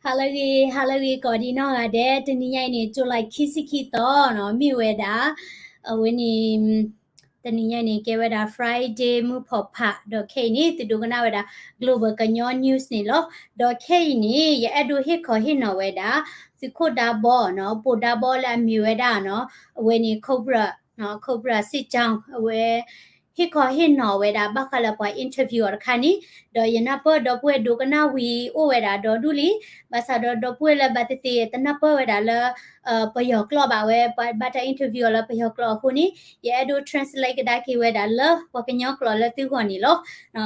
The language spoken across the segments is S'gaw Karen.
ဟါလၢအဂ့ၤ ဟါလၢအဂ့ၤ ကိးဒံးနီၢ်ဂၤဒဲး, တနံၤညါအံၤန့ၣ် July ခံဆံခံသီနီၤ, မ့ၢ်ဝဲဒၣ် အဝဲန့ၣ် တနံၤညါအံၤန့ၣ် ကဲဝဲဒၣ် Friday မုၢ်ဖီၣ်ဖး, ဒီးခဲအံၤန့ၣ် သုဒိကနၣ်ဝဲဒၣ် Global ကညီ News န့ၣ်လီၤ. ဒီးခဲအံၤန့ၣ် ယအဲၣ်ဒိးဟ့ၣ်ခီဟ့ၣ်နီၤဝဲဒၣ် သုးခိၣ်ဒါဘီနီၤ, ပိာ်ဒါဘီလၢအမ့ၢ်ဝဲဒၣ်နီၤ, အဝဲန့ၣ် Cobra နီၤ, Cobra စစ်ကြောင်း အဝဲ ဟ့ၣ်ခီဟ့ၣ်နီၤဝဲဒၣ် ဘၣ်ဃးလၢပှၤ interview အီၤတခါန့ၣ်, ဒီးယနၢ်ပၢၢ်ဒီပုၢ်ဝဲၢ်ဒိကနၣ်ဝံၤ အိၣ်ဝဲဒၣ်ဒီဒူၣ်လံ, ဘၣ်ဆၣ်ဒီးဒီပုၢ်ဝဲၢ်လၢဘၣ်သ့ၣ်သ့ၣ်တနၢ်ပၢၢ်ဝဲဒၣ်လၢ ပယီၤကျိာ်ဘၣ်ဝဲ, ပှၤဘၣ်တၢ် interview အီၤလၢပယီၤကျိာ်အဃိန့ၣ်, ယအဲၣ်ဒိး translate ကဒါက့ၤဝဲဒၣ်လၢပှၤကညီကျိာ်လၢသုဂီၢ်န့ၣ်လီၤ.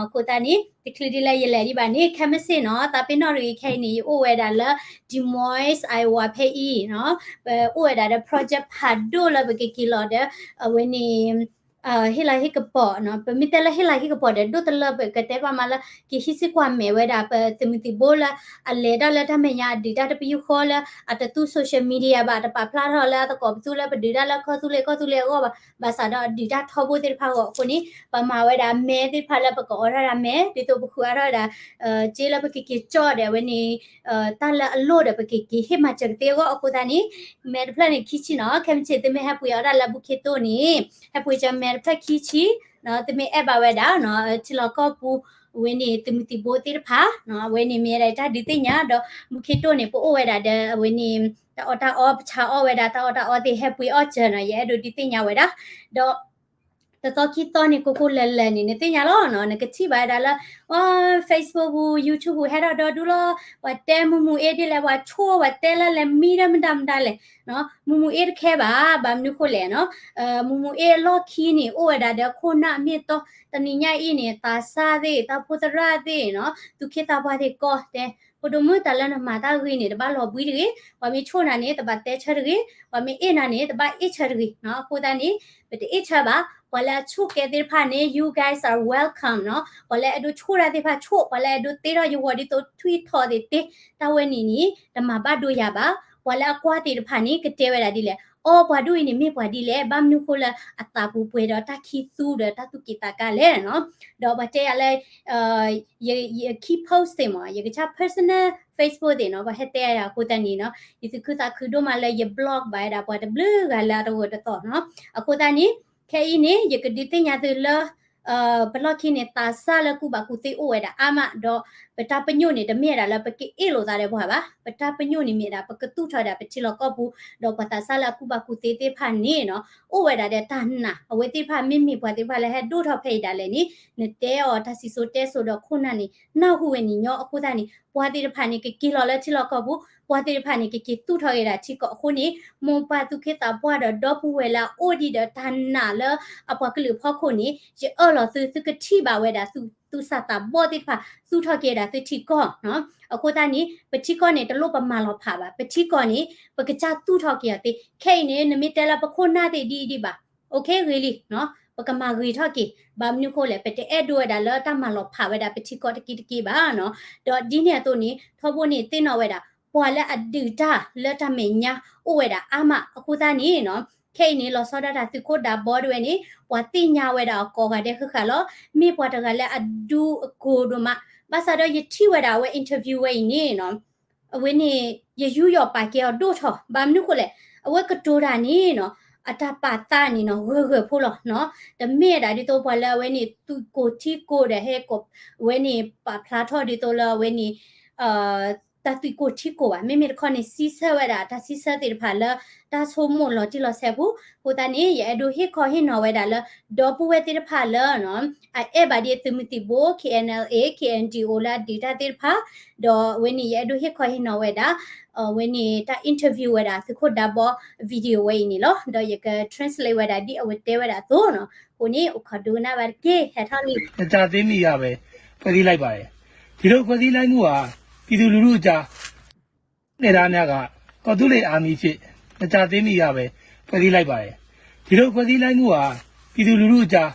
အဃိသတးန့ၣ် တချုးဒ်လၢယလဲၤဒံးဘၣ်န့ၣ် ခဲမုၢ်ဆ့ၣ်နီၤ, သးပ့ၤနီၣ်တဂ့ၤခဲအံၤန့ၣ် ယအိၣ်ဝဲဒၣ်လၢ Des Moines, Iowa ဖဲအံၤနီၤ, ပအိၣ်ဝဲဒၣ်ဒီး project ဖးဒိၣ်လၢပကက့ၤလီၤဒီး အဝဲန့ၣ် ဟ့ၣ်လၤဟ့ၣ်ကပီၤနီၤ, ပမ့ၢ်တဲလၢဟ့ၣ်လၤဟ့ၣ်ကပီၤဒီး ဒိၣ်တလၢပကတဲဘၣ်မးလၢ ကဟံးစ့ၢ်ကွၢ်မဲာ်ဝဲဒၣ် ပသုးမုၢ်သံၣ်ဘိလၢ အလဲၤတၢ်လၢတၢ်မဲာ်ညါ အဒုးတၢ်တပယူာ်ဃီလၢ အတသူ social media ဘၣ်, တပာ်ဖျါထီၣ်လၢအသကိးပသူလၢပဒုးတၢ်လၢကီၢ်သူလ့ၤ ကီၢ်သူလ့ၤအဂီၢ်ဘၣ်, ဘၣ်ဆၣ်ဒီးအဒုးတၢ်ထီဘိသ့ၣ်တဖၣ်အဂီၢ်အဃိန့ၣ် ပမၤဝဲဒၣ်မဲသ့ၣ်တဖၣ်လၢပကအီၣ်ထီၣ်ဒၣ်မဲ, ဒ်သိးပဃုအါထီၣ်ဝဲဒၣ် စ့လၢပကက့ၤကၠီၣ်ဒီးအဝဲန့ၣ် တၢ်လၢအလိၣ်ဒီးပကက့ၤဟ့ၣ်မၤစၢၤကသ့အဂီၢ်အဃိသတးန့ၣ် မဲတဖျၢၣ်န့ၣ်ခံဆံနီၤ, ခဲမုၢ်ဆ့ၣ်သုမ့ၢ်ဟဲပှ့ၤအီၣ်ဒၣ်လၢဘူခ့တိၣ်န့ၣ် ဟဲပှ့ၤစၢၤမဲတဖျၢၣ်ခံဆံ, သုမ့ၢ်အဲၣ်ဘၣ်ဝဲဒၣ် ထံလီၢ်ကီၢ်ပူၤ အဝဲန့ၣ်သုးမုၢ်သံၣ်ဘိသ့ၣ်တဖၣ် အဝဲန့ၣ်မ့ၢ်ဝဲဒၣ်တၢ်ဒုးသ့ၣ်ညါဒီး ဘူခ့တိၣ်န့ၣ် ပအိၣ်ဝဲဒၣ်ဒီးအဝဲန့ၣ် တၢ်အီၣ်တၢ်အီ ပဆါအီၣ်ဝဲဒၣ်တၢ်အီၣ်တၢ်အီသ့ၣ် ဟဲပှ့ၤအီၣ်စၢၤနီၤ, ယအဲၣ်ဒိးဒုးသ့ၣ်ညါဝဲဒၣ် ဒီး တသီခံသီန့ၣ် ကိးကိးလၢာ်လၢာ်န့ၣ် နသ့ၣ်ညါလီၤနီၤ, နကထံၣ်ဘၣ်ဝဲဒၣ်လၢ Facebook ပူၤ YouTube ပူၤ ဟဲထီၣ်ဒီဒူၣ်လီၤ, ပှၤတဲမုၢ်မုၢ်အ့ဒ်လဲၣ် ပှၤဆိၣ်ပှၤတဲလၢလဲၤမံဒီးမတၤမတၤလဲၣ်, မုၢ်မုၢ်အ့တခဲဘၣ်, ဘၣ်မနုၤဃိလဲၣ်နီၤ, မုၢ်မုၢ်အ့အလီၢ်ခံန့ၣ် အိၣ်ဝဲဒၣ်ဒီးခိၣ်နၢ်အမ့ၢ်တီ, တနံၤညါအံၤန့ၣ် သးစၢ်သ့ၣ် တၢ်ဖိသရၣ်သ့ၣ်နီၤ, သူၣ်က့သးပှၢ်သ့ၣ်ကိးတဲ ဖိဒိၣ်မုၣ်တၢ်လၢနမၤတၢ်ဂ့ၤန့ၣ် တဘၣ်လီၤဘှံးတဂ့ၤ, ပှၤမ့ၢ်ဆိၣ်နၤန့ၣ် တဘၣ်တဲဆၢတဂ့ၤ, ပှၤမ့ၢ်အ့ၣ်နၤန့ၣ် တဘၣ်အ့ၣ်ဆၢတဂ့ၤ, အဃိသတးန့ၣ် ပတအ့ၣ်ဆၢဘၣ်, ပှၤလၢအဆိၣ်ကဲသ့ၣ်တဖၣ်န့ၣ် you guys are welcome နီၤ, ပှၤလၢအဲၣ်ဒိးဆိၣ်တၢ်သ့ၣ်တဖၣ်ဆိၣ်, ပှၤလၢအဲၣ်ဒိးတ့ထီၣ်ယဂီၢ်ဒ်သိးထွံၣ်ထီၣ်သ့ၣ်တ့, တၢ်ဝဲန့ၣ်န့ၣ် တမၤဘၣ်ဒိယၤဘၣ်, ပှၤလၢအကွၢ်သ့ၣ်တဖၣ်န့ၣ် ကတဲဝဲဒၣ်ဒ်လဲၣ်, အိ ပှၤဒ်အံၤန့ၣ်မ့ၢ်ပှၤဒ်လဲၣ်, ဘၣ်မနုၤဃိလၢအသးပူၤပှဲၤဒီးတၢ်ခံသူဒီးတၢ်သူၣ်က့သးကါလဲၣ်နီၤ, ဒီးပှၤတဲယၤလၢ ယ ယခံ post သ့ၣ်မး ယကစၢ် personal Facebook သ့ၣ်နီၤ, ပှၤဟဲတဲယၤအဃိသတးန့ၣ်နီၤ, ယသူၣ်ခုသးခုဒိၣ်မးလၢယ block ဘၣ်ဝဲဒၣ်ပှၤတဘျုးဂၤလၢအတဂီၢ်တသီၣ်နီၤ, အဃိသတးန့ၣ် ခဲအံၤန့ၣ် ယကဒုးသ့ၣ်ညါသုလၢ ပလီၢ်ခံန့ၣ် သးစၢ်လၢကူၣ်ဘၣ်ကူၣ်သ့အိၣ်ဝဲဒၣ်အါမး, ဒီးပတၢ်ပညိၣ်န့ၣ် တမ့ၢ်ဝဲဒၣ်လၢပကအ့ၣ်လိာ်သးဒီးပှၤဘၣ်, ပတၢ်ပညိၣ်န့ၣ်မ့ၢ်ဝဲဒၣ် ပကသူၣ်ထီၣ်ဝဲဒၣ်ပထံလီၢ်ကီၢ်ပူၤ, ဒီးပှၤသးစၢ်လၢအကူၣ်ဘၣ်ကူၣ်သ့သ့ၣ်တဖၣ်န့ၣ်နီၤ, အိၣ်ဝဲဒၣ်ဒီးတၢ်နာ်, အဝဲသ့ၣ်တဖၣ်မ့မ့ၢ်ပှၤသ့ၣ်တဖၣ်လၢဟဲဒိၣ်ထီၣ်ဖဲအံၤဒၣ်လဲာ်န့ၣ် နတဲအီၤတၢ်စံၣ်စိၤတဲစိၤဒီးခိၣ်နၢ်န့ၣ် နၢ်ဟူဝဲန့ၣ်ညီအဃိသတးန့ၣ် ပှၤသ့ၣ်တဖၣ်န့ၣ် ကက့ၤလီၤလၢထံလီၢ်ကီၢ်ပူၤ, ပှၤသ့ၣ်တဖၣ်န့ၣ် ကက့ၤသူၣ်ထီၣ်က့ၤဒၣ်ထံကီၢ်အဃိန့ၣ် မိၢ်ပၢ်သူၣ်က့သးပှၢ်ဒီးဒီပုၢ်ဝဲၢ်လၢအအိၣ်ဒံးဒီးတၢ်နာ်လၢအပှၤကလုာ်ဖီခိၣ်န့ၣ် ယအၢၣ်လီၤသု သုကထံၣ်ဘၣ်ဝဲဒၣ် သုသူၣ်စၢ်သးဘီၣ်သ့ၣ်တဖၣ် သူၣ်ထီၣ်က့ၤဝဲဒၣ်သုထံကီၢ်နီၤ. အဃိသတးန့ၣ် ပထံကီၢ်န့ၣ် တလိၣ်ပမၤလီၤဖးဘၣ်, ပထံကီၢ်န့ၣ် ပကစၢ်သူၣ်ထီၣ်က့ၤအီၤသ့. ခဲအံၤန့ၣ် နမ့ၢ်တဲလၢပခိၣ်နၢ်သ့ၣ်ဒ်အံၤဒံးဘၣ် OK ဂ့ၤလံနီၤ, ပကမၤဂ့ၤထီၣ်က့ၤ, ဘၣ်မနုၤဃိလဲၣ် ပတအဲၣ်ဒိးဝဲဒၣ်လၢတၢ်မၤလီၤဖးဝဲဒၣ်ပထံကီၢ်တက့ၢ်တက့ၢ်ဘၣ်နီၤ. ဒီးဒ်န့ၣ်အသိးန့ၣ် ထီဘိန့ၣ်သ့ၣ်နီၣ်ဝဲဒၣ် ပှၤလၢအဒုးတၢ်လၢတၢ်မဲာ်ညါအိၣ်ဝဲဒၣ်အါမး အဃိသတးန့ၣ်နီၤ, ခဲအံၤန့ၣ် လီၤဆီဒၣ်တၢ်သုးခိၣ်ဒးဘီဒၣ်ဝဲန့ၣ် ပှၤသ့ၣ်ညါဝဲဒၣ်အီၤကိးဂၤဒဲးဃၣ်ဃၣ်လီၤ. မ့ၢ်ပှၤတဂၤလၢအဒူအကိၤဒိၣ်မး, ဘၣ်ဆၣ်ဒီးယထံၣ်ဝဲဒၣ်အဝဲ interview ဝဲအံၤန့ၣ်နီၤ အဝဲန့ၣ် ယယူးယီၣ်ပာ်ကဲအီၤဒိၣ်ထီၣ်, ဘၣ်မနုၤဃိလဲၣ်, အဝဲကတိၤတၢ်န့ၣ်နီၤ အတၢ်ပာ်သးန့ၣ်နီၤ ဂၢၢ်ဂၢၢ်ဖိလီၤနီၤ, တမ့ၢ်ဒၣ်ဒ်သိးပှၤလၢအဝဲန့ၣ် သူၣ်ကိၢ်ထံကိၢ်ဒီးဟဲကိး အဝဲန့ၣ် ပာ်ဖျါထီၣ်ဒ်သိးလၢအဝဲန့ၣ် တၢ်သူၣ်ကိၢ်ထံကိၢ်ဘၣ်, မ့မ့ၢ်တခီန့ၣ် စံးဆၢဝဲဒၣ် တၢ်စံးဆၢသ့ၣ်တဖၣ်လၢ တၢ်ဆိကမိၣ်လီၤတံၢ်လီၤဆဲးပူၤ, အဃိသတးန့ၣ် ယအဲၣ်ဒိးဟ့ၣ်ခီဟ့ၣ်နီၤဝဲဒၣ်လၢ ဒီပုၢ်ဝဲၢ်သ့ၣ်တဖၣ်လၢ အအဲၣ်ဘၣ်ဒ်သုးမုၢ်သံၣ်ဘိ K N L A K N D O လၢအဒုးတၢ်သ့ၣ်တဖၣ်, ဒီးအဝဲန့ၣ် ယအဲၣ်ဒိးဟ့ၣ်ခီဟ့ၣ်နီၤဝဲဒၣ် အဝဲန့ၣ် တၢ် interview ဝဲဒၣ်သုးခိၣ်ဒးဘီ video ဝဲအံၤန့ၣ်လီၤ. ဒီးယက translate ဝဲဒၣ်ဒ်အဝဲတဲဝဲဒၣ်အသိးနီၤ, အဃိန့ၣ် အိၣ်ခိးဒိကနၣ်ဘၣ်တက့ၢ် ဟဲထီၣ်လံ. မကြာသေးမီ ကပဲ ဖွဲ့စည်းလိုက်ပါတယ်။ ဒီး ဖွဲ့စည်းလိုက်မှုဟာ ပြည်သူလူထုအကြား နဲ့ ဒါများက ကော်သူးလေအာမီဖြစ် မကြာသေးမီကပဲ ဖွဲ့စည်းလိုက်ပါတယ်။ ဒီလိုဖွဲ့စည်းလိုက်မှုဟာ ပြည်သူလူထုအကြား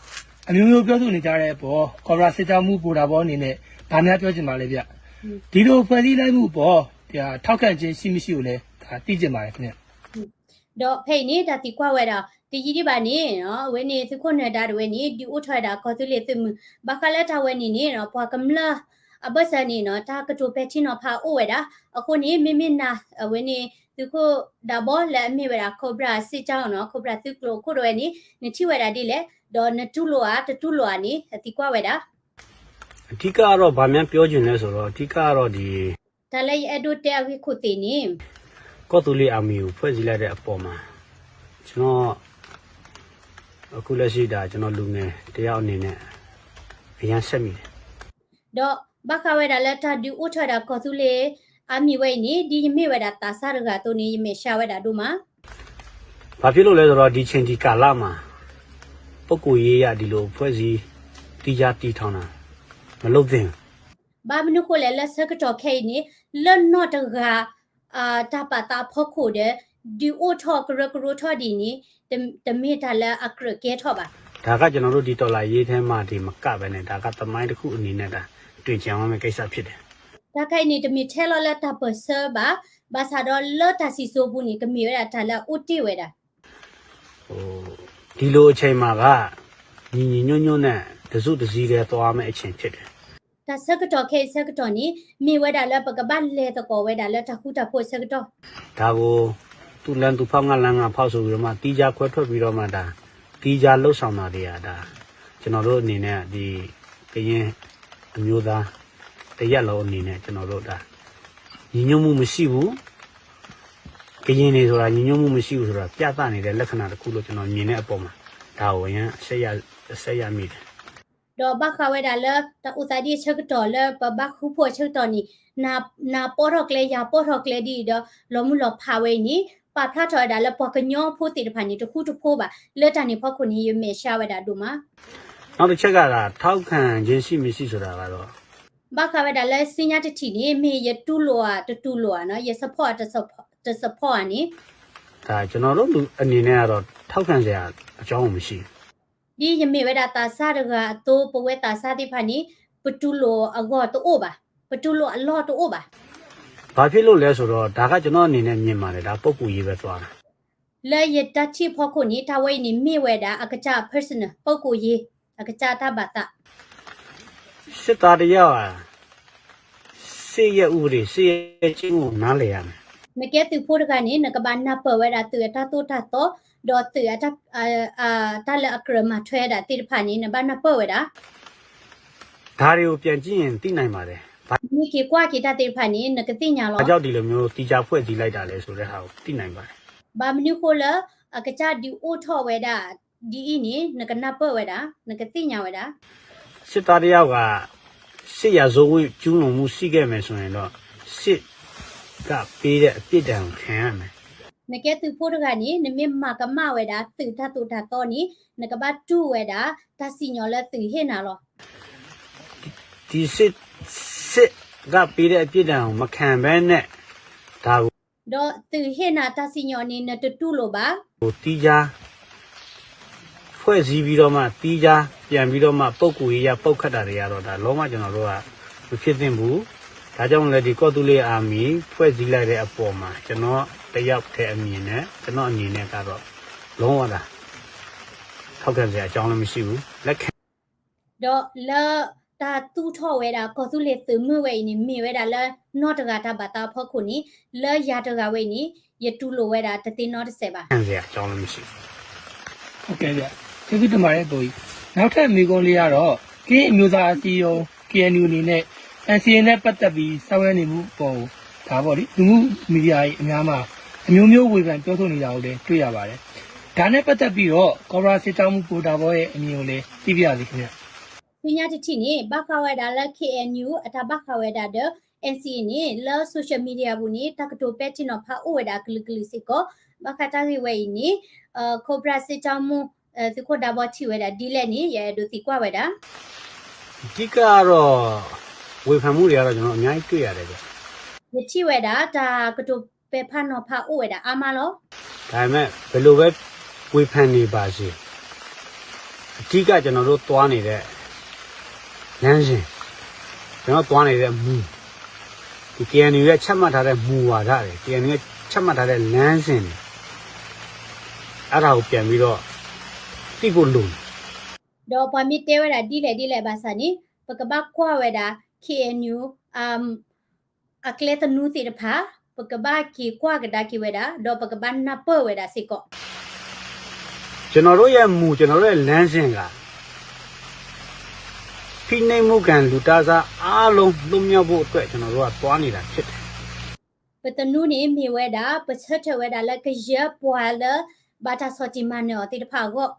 အမျိုးမျိုးပြောဆိုနေကြတဲ့အပေါ် ကော်ဘရာစစ်ကြောင်းမှူး ဗိုလ်ဒါဘီအနေနဲ့ ဘာများပြောချင်ပါလဲဗျ။ ဒီလိုဖွဲ့စည်းလိုက်မှုအပေါ် ထောက်ခံခြင်းရှိမရှိကိုလည်း ဒါသိချင်ပါတယ်ခင်ဗျ။ ဒီးဖဲအံၤန့ၣ် တၢ်သံကွၢ်ဝဲဒၣ် တယံာ်ဒံးဘၣ်န့ၣ် အဝဲန့ၣ် သုးခိၣ်နၢၤဒါတဝဲန့ၣ် ဒုးအိၣ်ထီၣ်ဝဲဒၣ် ကီၢ်သူးလ့ၤသုးမုၢ် ဘၣ်ဃးလၢတၢ်ဝဲန့ၣ်န့ၣ် ပှၤကမျၢၢ် အဘၢၣ်စၢၤန့ၣ်နီၤ တၢ်ကတိၤပဲာ်ထံနီၤဖးအိၣ်ဝဲဒၣ်. အဃိန့ၣ် မ့မ့ၢ်နၤ အဝဲန့ၣ် သုးခိၣ်ဒးဘီလၢအမ့ၢ်ဝဲဒၣ် Cobra စ့ၢ်ကီးနီၤ Cobra သုးကျိၤခိၣ်တဝဲန့ၣ် နထံၣ်ဝဲဒၣ်ဒ်လဲၣ်, ဒီးနတူၢ်လိာ်ဧါ တတူၢ်လိာ်ဧါန့ၣ် အသံကွၢ်ဝဲဒၣ်. အဓိကကတော့ ဘာများပြောချင်လဲဆိုတော့ အဓိကကတော့ဒီး တၢ်လၢယအဲၣ်ဒိးတဲအဂ့ၢ်ခိၣ်သ့ၣ်န့ၣ် ကော့သူလ့ၤ Army ကို ဖွဲ့စည်းလိုက်တဲ့အပေါ်မှာ ကျွန်တော် အခုလက်ရှိဒါ ကျွန်တော်လူငယ်တစ်ယောက်အနေနဲ့ အရမ်းစက်မိတယ်. ဒီးဘၣ်ဃးဝဲဒၣ်လၢတၢ်ဒုးအိၣ်ထီၣ်ဝဲဒၣ်ကီၢ်သူလ့ၤ Army ဝဲအံၤန့ၣ် ဒ်ယမ့ၢ်ဝဲဒၣ်သးစၢ်တဂၤအသိးန့ၣ် ယမဲာ်ဆှးဝဲဒၣ်ဒိၣ်မး. ဘာဖြစ်လို့လဲဆိုတော့ ဒီချိန်ဒီကာလမှာ ပုဂ္ဂိုလ်ရေးအရ ဒီလိုအဖွဲ့အစည်း သီးခြားတည်ထောင်တာ မလုပ်သင့်ဘူး. ဘၣ်မနုၤဃိလဲၣ် လၢဆၢကတီၢ်ခဲအံၤန့ၣ် လၢနီၢ်တဂၤ တၢ်ပာ်သးအဖီခိၣ်ဒီး ဒုးအိၣ်ထီၣ်ကရၢကရိထီၣ်ဒ်န့ၣ် တမ့ၢ်တၢ်လၢအကြၢးကဲထီၣ်ဘၣ်. ဒါက ကျွန်တော်တို့ ဒီတော်လှန်ရေးထဲမှာတင်မကဘဲနဲ့ ဒါကသမိုင်းတစ်ခုအနေနဲ့ ဒါတွင်ကျယ်ဝမ်းမဲ့ကိစ္စဖြစ်တယ်. တၢ်ခါအံၤန့ၣ် တမ့ၢ်ထဲလီၤလၢတၢ်ပၢၢ်ဆၢဘၣ်, ဘၣ်ဆၣ်ဒီးလၢတၢ်စံၣ်စိၤပူၤန့ၣ် ကမ့ၢ်ဝဲဒၣ်တၢ်လၢအအိၣ်တ့ၢ်ဝဲဒၣ် ဒီလိုအချိန်မှာက ညီညီညွတ်ညွတ်နဲ့ တစုတစည်းတည်းသွားရမယ့်အချိန်ဖြစ်တယ်. တၢ်ဆၢကတီၢ်ခဲအံၤဆၢကတီၢ်န့ၣ် မ့ၢ်ဝဲဒၣ်လၢပကဘၣ်လဲၤသကိးဝဲဒၣ်လၢတၢ်ဃူတၢ်ဖိးအဆၢကတီၢ်. ဒါကို သူ့လမ်းသူဖောက်ငါ့လမ်းငါဖောက်ဆိုပြီးတော့မှ သီးခြားခွဲထွက်ပြီးတော့မှ ဒါ သီးခြားလုပ်ဆောင်တာတွေက ဒါ ကျွန်တော်တို့အနေနဲ့ ဒီ ကရင်အမျိုးသား တစ်ရပ်လုံးအနေနဲ့ ကျွန်တော်တို့ ဒါ ညီညွတ်မှုမရှိဘူး. ကရင်တွေဆိုတာ ညီညွတ်မှုမရှိဘူးဆိုတာ ပြသနေတဲ့လက္ခဏာတစ်ခုလို့ ကျွန်တော်မြင်တဲ့အပေါ်မှာ ဒါကို အရမ်း အရှက်ရ အရှက်ရမိတယ်. ဒီးဘၣ်ဃးဝဲဒၣ်လၢ တၢ်အိၣ်သးဒ်အဆၢကတီၢ်လၢပဘၣ်ဃူဖိးအဆၢကတီၢ်န့ၣ် နၤပီၢ်ထီၣ်ကျဲ ယၤပီၢ်ထီၣ်ကျဲဒ်အံၤဒီး လီၤမုၢ်လီၤဖးဝဲအံၤန့ၣ် ပာ်ဖျါထီၣ်ဝဲဒၣ်လၢပှၤကညီဖိသ့ၣ်တဖၣ်န့ၣ် တဃူတဖိးဘၣ်. လၢတၢ်န့ၣ်ဖီခိၣ်န့ၣ် ယမဲာ်ဆှးဝဲဒၣ်ဒိၣ်မး. နောက်တစ်ချက်က ဒါ ထောက်ခံခြင်းရှိမရှိဆိုတာကတော့ ဘၣ်ဃးဝဲဒၣ်လၢစံညါတထံၣ်န့ၣ် မ့ၢ်ယတူၢ်လိာ်ဧါ တတူၢ်လိာ်ဧါနီၤ ယ support ဧါ တ support ဧါန့ၣ် ဒါ ကျွန်တော်တို့လူအနေနဲ့ကတော့ ထောက်ခံစရာအကြောင်းမရှိဘူး. ဒ်ယမ့ၢ်ဝဲဒၣ်သးစၢ်တဂၤအသိး ပဝဲသးစၢ်သ့ၣ်တဖၣ်န့ၣ် ပတူၢ်လိာ်အဂီၢ်တအိၣ်ဘၣ်, ပတူၢ်လိာ်အလီၢ်တအိၣ်ဘၣ်. ဘာဖြစ်လို့လဲဆိုတော့ ဒါက ကျွန်တော့်အနေနဲ့ မြင်ပါတယ် ဒါ ပုဂ္ဂိုလ်ရေးပဲသွားတာ လၢယတၢ်ထံၣ်ဖီခိၣ်န့ၣ် တၢ်ဝဲအံၤန့ၣ် မ့ၢ်ဝဲဒၣ်အကစၢ် personal ပုဂ္ဂိုလ်ရေး အကစၢ်တၢ်ဘၣ်သး စစ်သားတစ်ယောက်ဟာ စစ်ရဲ့ဥပဒေ စစ်ရဲ့ကျင့်ဝတ်ကို နားလည်ရမယ်. နကဲသုးဖိတဂၤန့ၣ် နကဘၣ်နၢ်ပၢၢ်ဝဲဒၣ်သုးအတၢ်သိၣ်တၢ်သီ ဒီးသုးအတၢ် တၢ်လၢအကြၢးမၤထွဲဒၣ်သ့ၣ်တဖၣ်န့ၣ် နဘၣ်နၢ်ပၢၢ်ဝဲဒၣ် ဒါတွေကိုပြန်ကြည့်ရင်သိနိုင်ပါတယ်. မ့ၢ်က့ၤကွၢ်က့ၤတၢ်သ့ၣ်တဖၣ်န့ၣ် နကသ့ၣ်ညါလီၤ. ဘာကြောင့်ဒီလိုမျိုးသီးခြားဖွဲ့စည်းလိုက်တာလဲဆိုတဲ့ဟာကို သိနိုင်ပါတယ်. ဘၣ်မနုၤဃိလၢ အကစၢ်ဒုးအိၣ်ထီၣ်ဝဲဒၣ် ဒ်အံၤန့ၣ် နကနၢ်ပၢၢ်ဝဲဒၣ် နကသ့ၣ်ညါဝဲဒၣ် စစ်သားတစ်ယောက်က စစ်ရာဇဝတ်ကျူးလွန်မှုရှိခဲ့မယ်ဆိုရင်တော့ စစ်ကပေးတဲ့အပြစ်ဒဏ်ကိုခံရမယ်. နကဲသုးဖိတဂၤန့ၣ် နမ့ၢ်မၤကမၣ်ဝဲဒၣ် သုးတၢ်သိၣ်တၢ်သီန့ၣ် နကဘၣ်တူၢ်ဝဲဒၣ် တၢ်စံၣ်ညီၣ်လၢသုးဟ့ၣ်နၤလီၤ. ဒီစစ် စစ်ကပေးတဲ့အပြစ်ဒဏ်ကိုမခံဘဲနဲ့ ဒါကို ဒီးသုးဟ့ၣ်နၤတၢ်စံၣ်ညီၣ်န့ၣ် နတတူၢ်လိာ်ဘၣ်. ကို သီးခြား ဖွဲ့စည်းပြီးတော့မှ သီးခြားပြန်ပြီးတော့မှ ပုဂ္ဂိုလ်ရေးအရ ပုတ်ခတ်တာတွေကတော့ ဒါ လုံးဝ ကျွန်တော်တို့က မဖြစ်သင့်ဘူး. ဒါကြောင့်မလဲ ဒီ ကော့သူလ့ၤ Army ဖွဲ့စည်းလိုက်တဲ့အပေါ်မှာ ကျွန်တော်တစ်ယောက်တည်းအမြင်နဲ့ ကျွန်တော်အနေနဲ့ကတော့ လုံးဝ ဒါ ထောက်ခံစရာအကြောင်းလည်း မရှိဘူး. လက်ခံ ဒီးလၢတၢ်သူၣ်ထီၣ်ဝဲဒၣ် ကီၢ်သူလ့ၤသုးမုၢ်ဝဲအံၤန့ၣ် မ့ၢ်ဝဲဒၣ်လၢနီၢ်တဂၤတၢ်ဘၣ်သးအဖီခိၣ်န့ၣ် လၢယၤတဂၤဝဲအံၤန့ၣ် ယတူၢ်လိာ်ဝဲဒၣ်တသ့နီတစဲးဘၣ်. ဟုတ်ကဲ့ဗျာ။ ကျေးဇူးတင်ပါတယ် ကိုကြီး။ နောက်ထပ်မေးခွန်းလေးကတော့ ကရင်အမျိုးသားအစည်းအရုံး KNU အနေနဲ့ NCA နဲ့ပတ်သက်ပြီးဆောင်ရွက်နေမှုအပေါ်ဒါပေါ့လေ လူမှုမီဒီယာတွေအများမှာ အမျိုးမျိုးဝေဖန်ပြောဆိုနေတာကိုလည်းတွေ့ရပါတယ်။ ဒါနဲ့ပတ်သက်ပြီးတော့ Cobra စစ်ကြောင်းမှူးကိုဒါဘီရဲ့အမြင်ကိုလည်းသိပါရစေခင်ဗျာ။ ဆူညါတထံၣ်န့ၣ် ဘၣ်ဃးဝဲဒၣ်လၢ KNU အတၢ်ဘၣ်ဃးဝဲဒၣ်ဒီး NCA န့ၣ် လၢ social media ပူၤန့ၣ် တၢ်ကတိၤပဲာ်ထံနီၤဖးအိၣ်ဝဲဒၣ်ကလုာ်ကလုာ်စ့ၢ်ကီး ဘၣ်ဃးတၢ်ဂ့ၢ်ဝဲအံၤန့ၣ် Cobra စစ်ကြောင်းမှူး သုးခိၣ်ဒါဘီထံၣ်ဝဲဒၣ်ဒ်လဲၣ်န့ၣ် ယအဲၣ်ဒိးသံကွၢ်ဝဲဒၣ်. အဓိကကတော့ ဝေဖန်မှုတွေကတော့ ကျွန်တော်အများကြီးတွေ့ရတယ်ဗျာ. ယထံၣ်ဝဲဒၣ် တၢ်ကတိၤပဲာ်ဖးနီၤဖးအိၣ်ဝဲဒၣ်အါမးလီၤ. ဒါပေမဲ့ ဘယ်လိုပဲ ဝေဖန်နေပါစေ အဓိကကျွန်တော်တို့သွားနေတဲ့ လမ်းစဉ် ကျွန်တော်သွားနေတဲ့မူ ဒီ KNU ရဲ့ချမှတ်ထားတဲ့မူဝါဒတွေ KNU ရဲ့ချမှတ်ထားတဲ့လမ်းစဉ်တွေ အဲ့ဒါကိုပြန်ပြီးတော့သိဖို့လိုတယ်. ဒီးပှၤမ့ၢ်တဲဝဲဒၣ်ဒ်လဲၣ်ဒ်လဲၣ်ဘၣ်ဆၣ်န့ၣ် ပကဘၣ်ကွၢ်ဝဲဒၣ် KNU အကျဲသနူသ့ၣ်တဖၣ် ပကဘၣ်က့ၤကွၢ်ကဒါက့ၤဝဲဒၣ် ဒီးပကဘၣ်နၢ်ပၢၢ်ဝဲဒၣ်စ့ၢ်ကီး. ကျွန်တော်တို့ရဲ့မူ ကျွန်တော်တို့ရဲ့လမ်းစဉ်က ဖိနှိပ်မှုခံလူတန်းစားအားလုံးလွတ်မြောက်ဖို့အတွက် ကျွန်တော်တို့ကသွားနေတာဖြစ်တယ်. ပသနူန့ၣ် မ့ၢ်ဝဲဒၣ် ပဆၢထၢၣ်ဝဲဒၣ်လၢကယဲၢ်ပှၤလၢ ဘၣ်တၢ်ဆီၣ်တံၢ်မၤနၢၤအီၤသ့ၣ်တဖၣ်အဂီၢ်.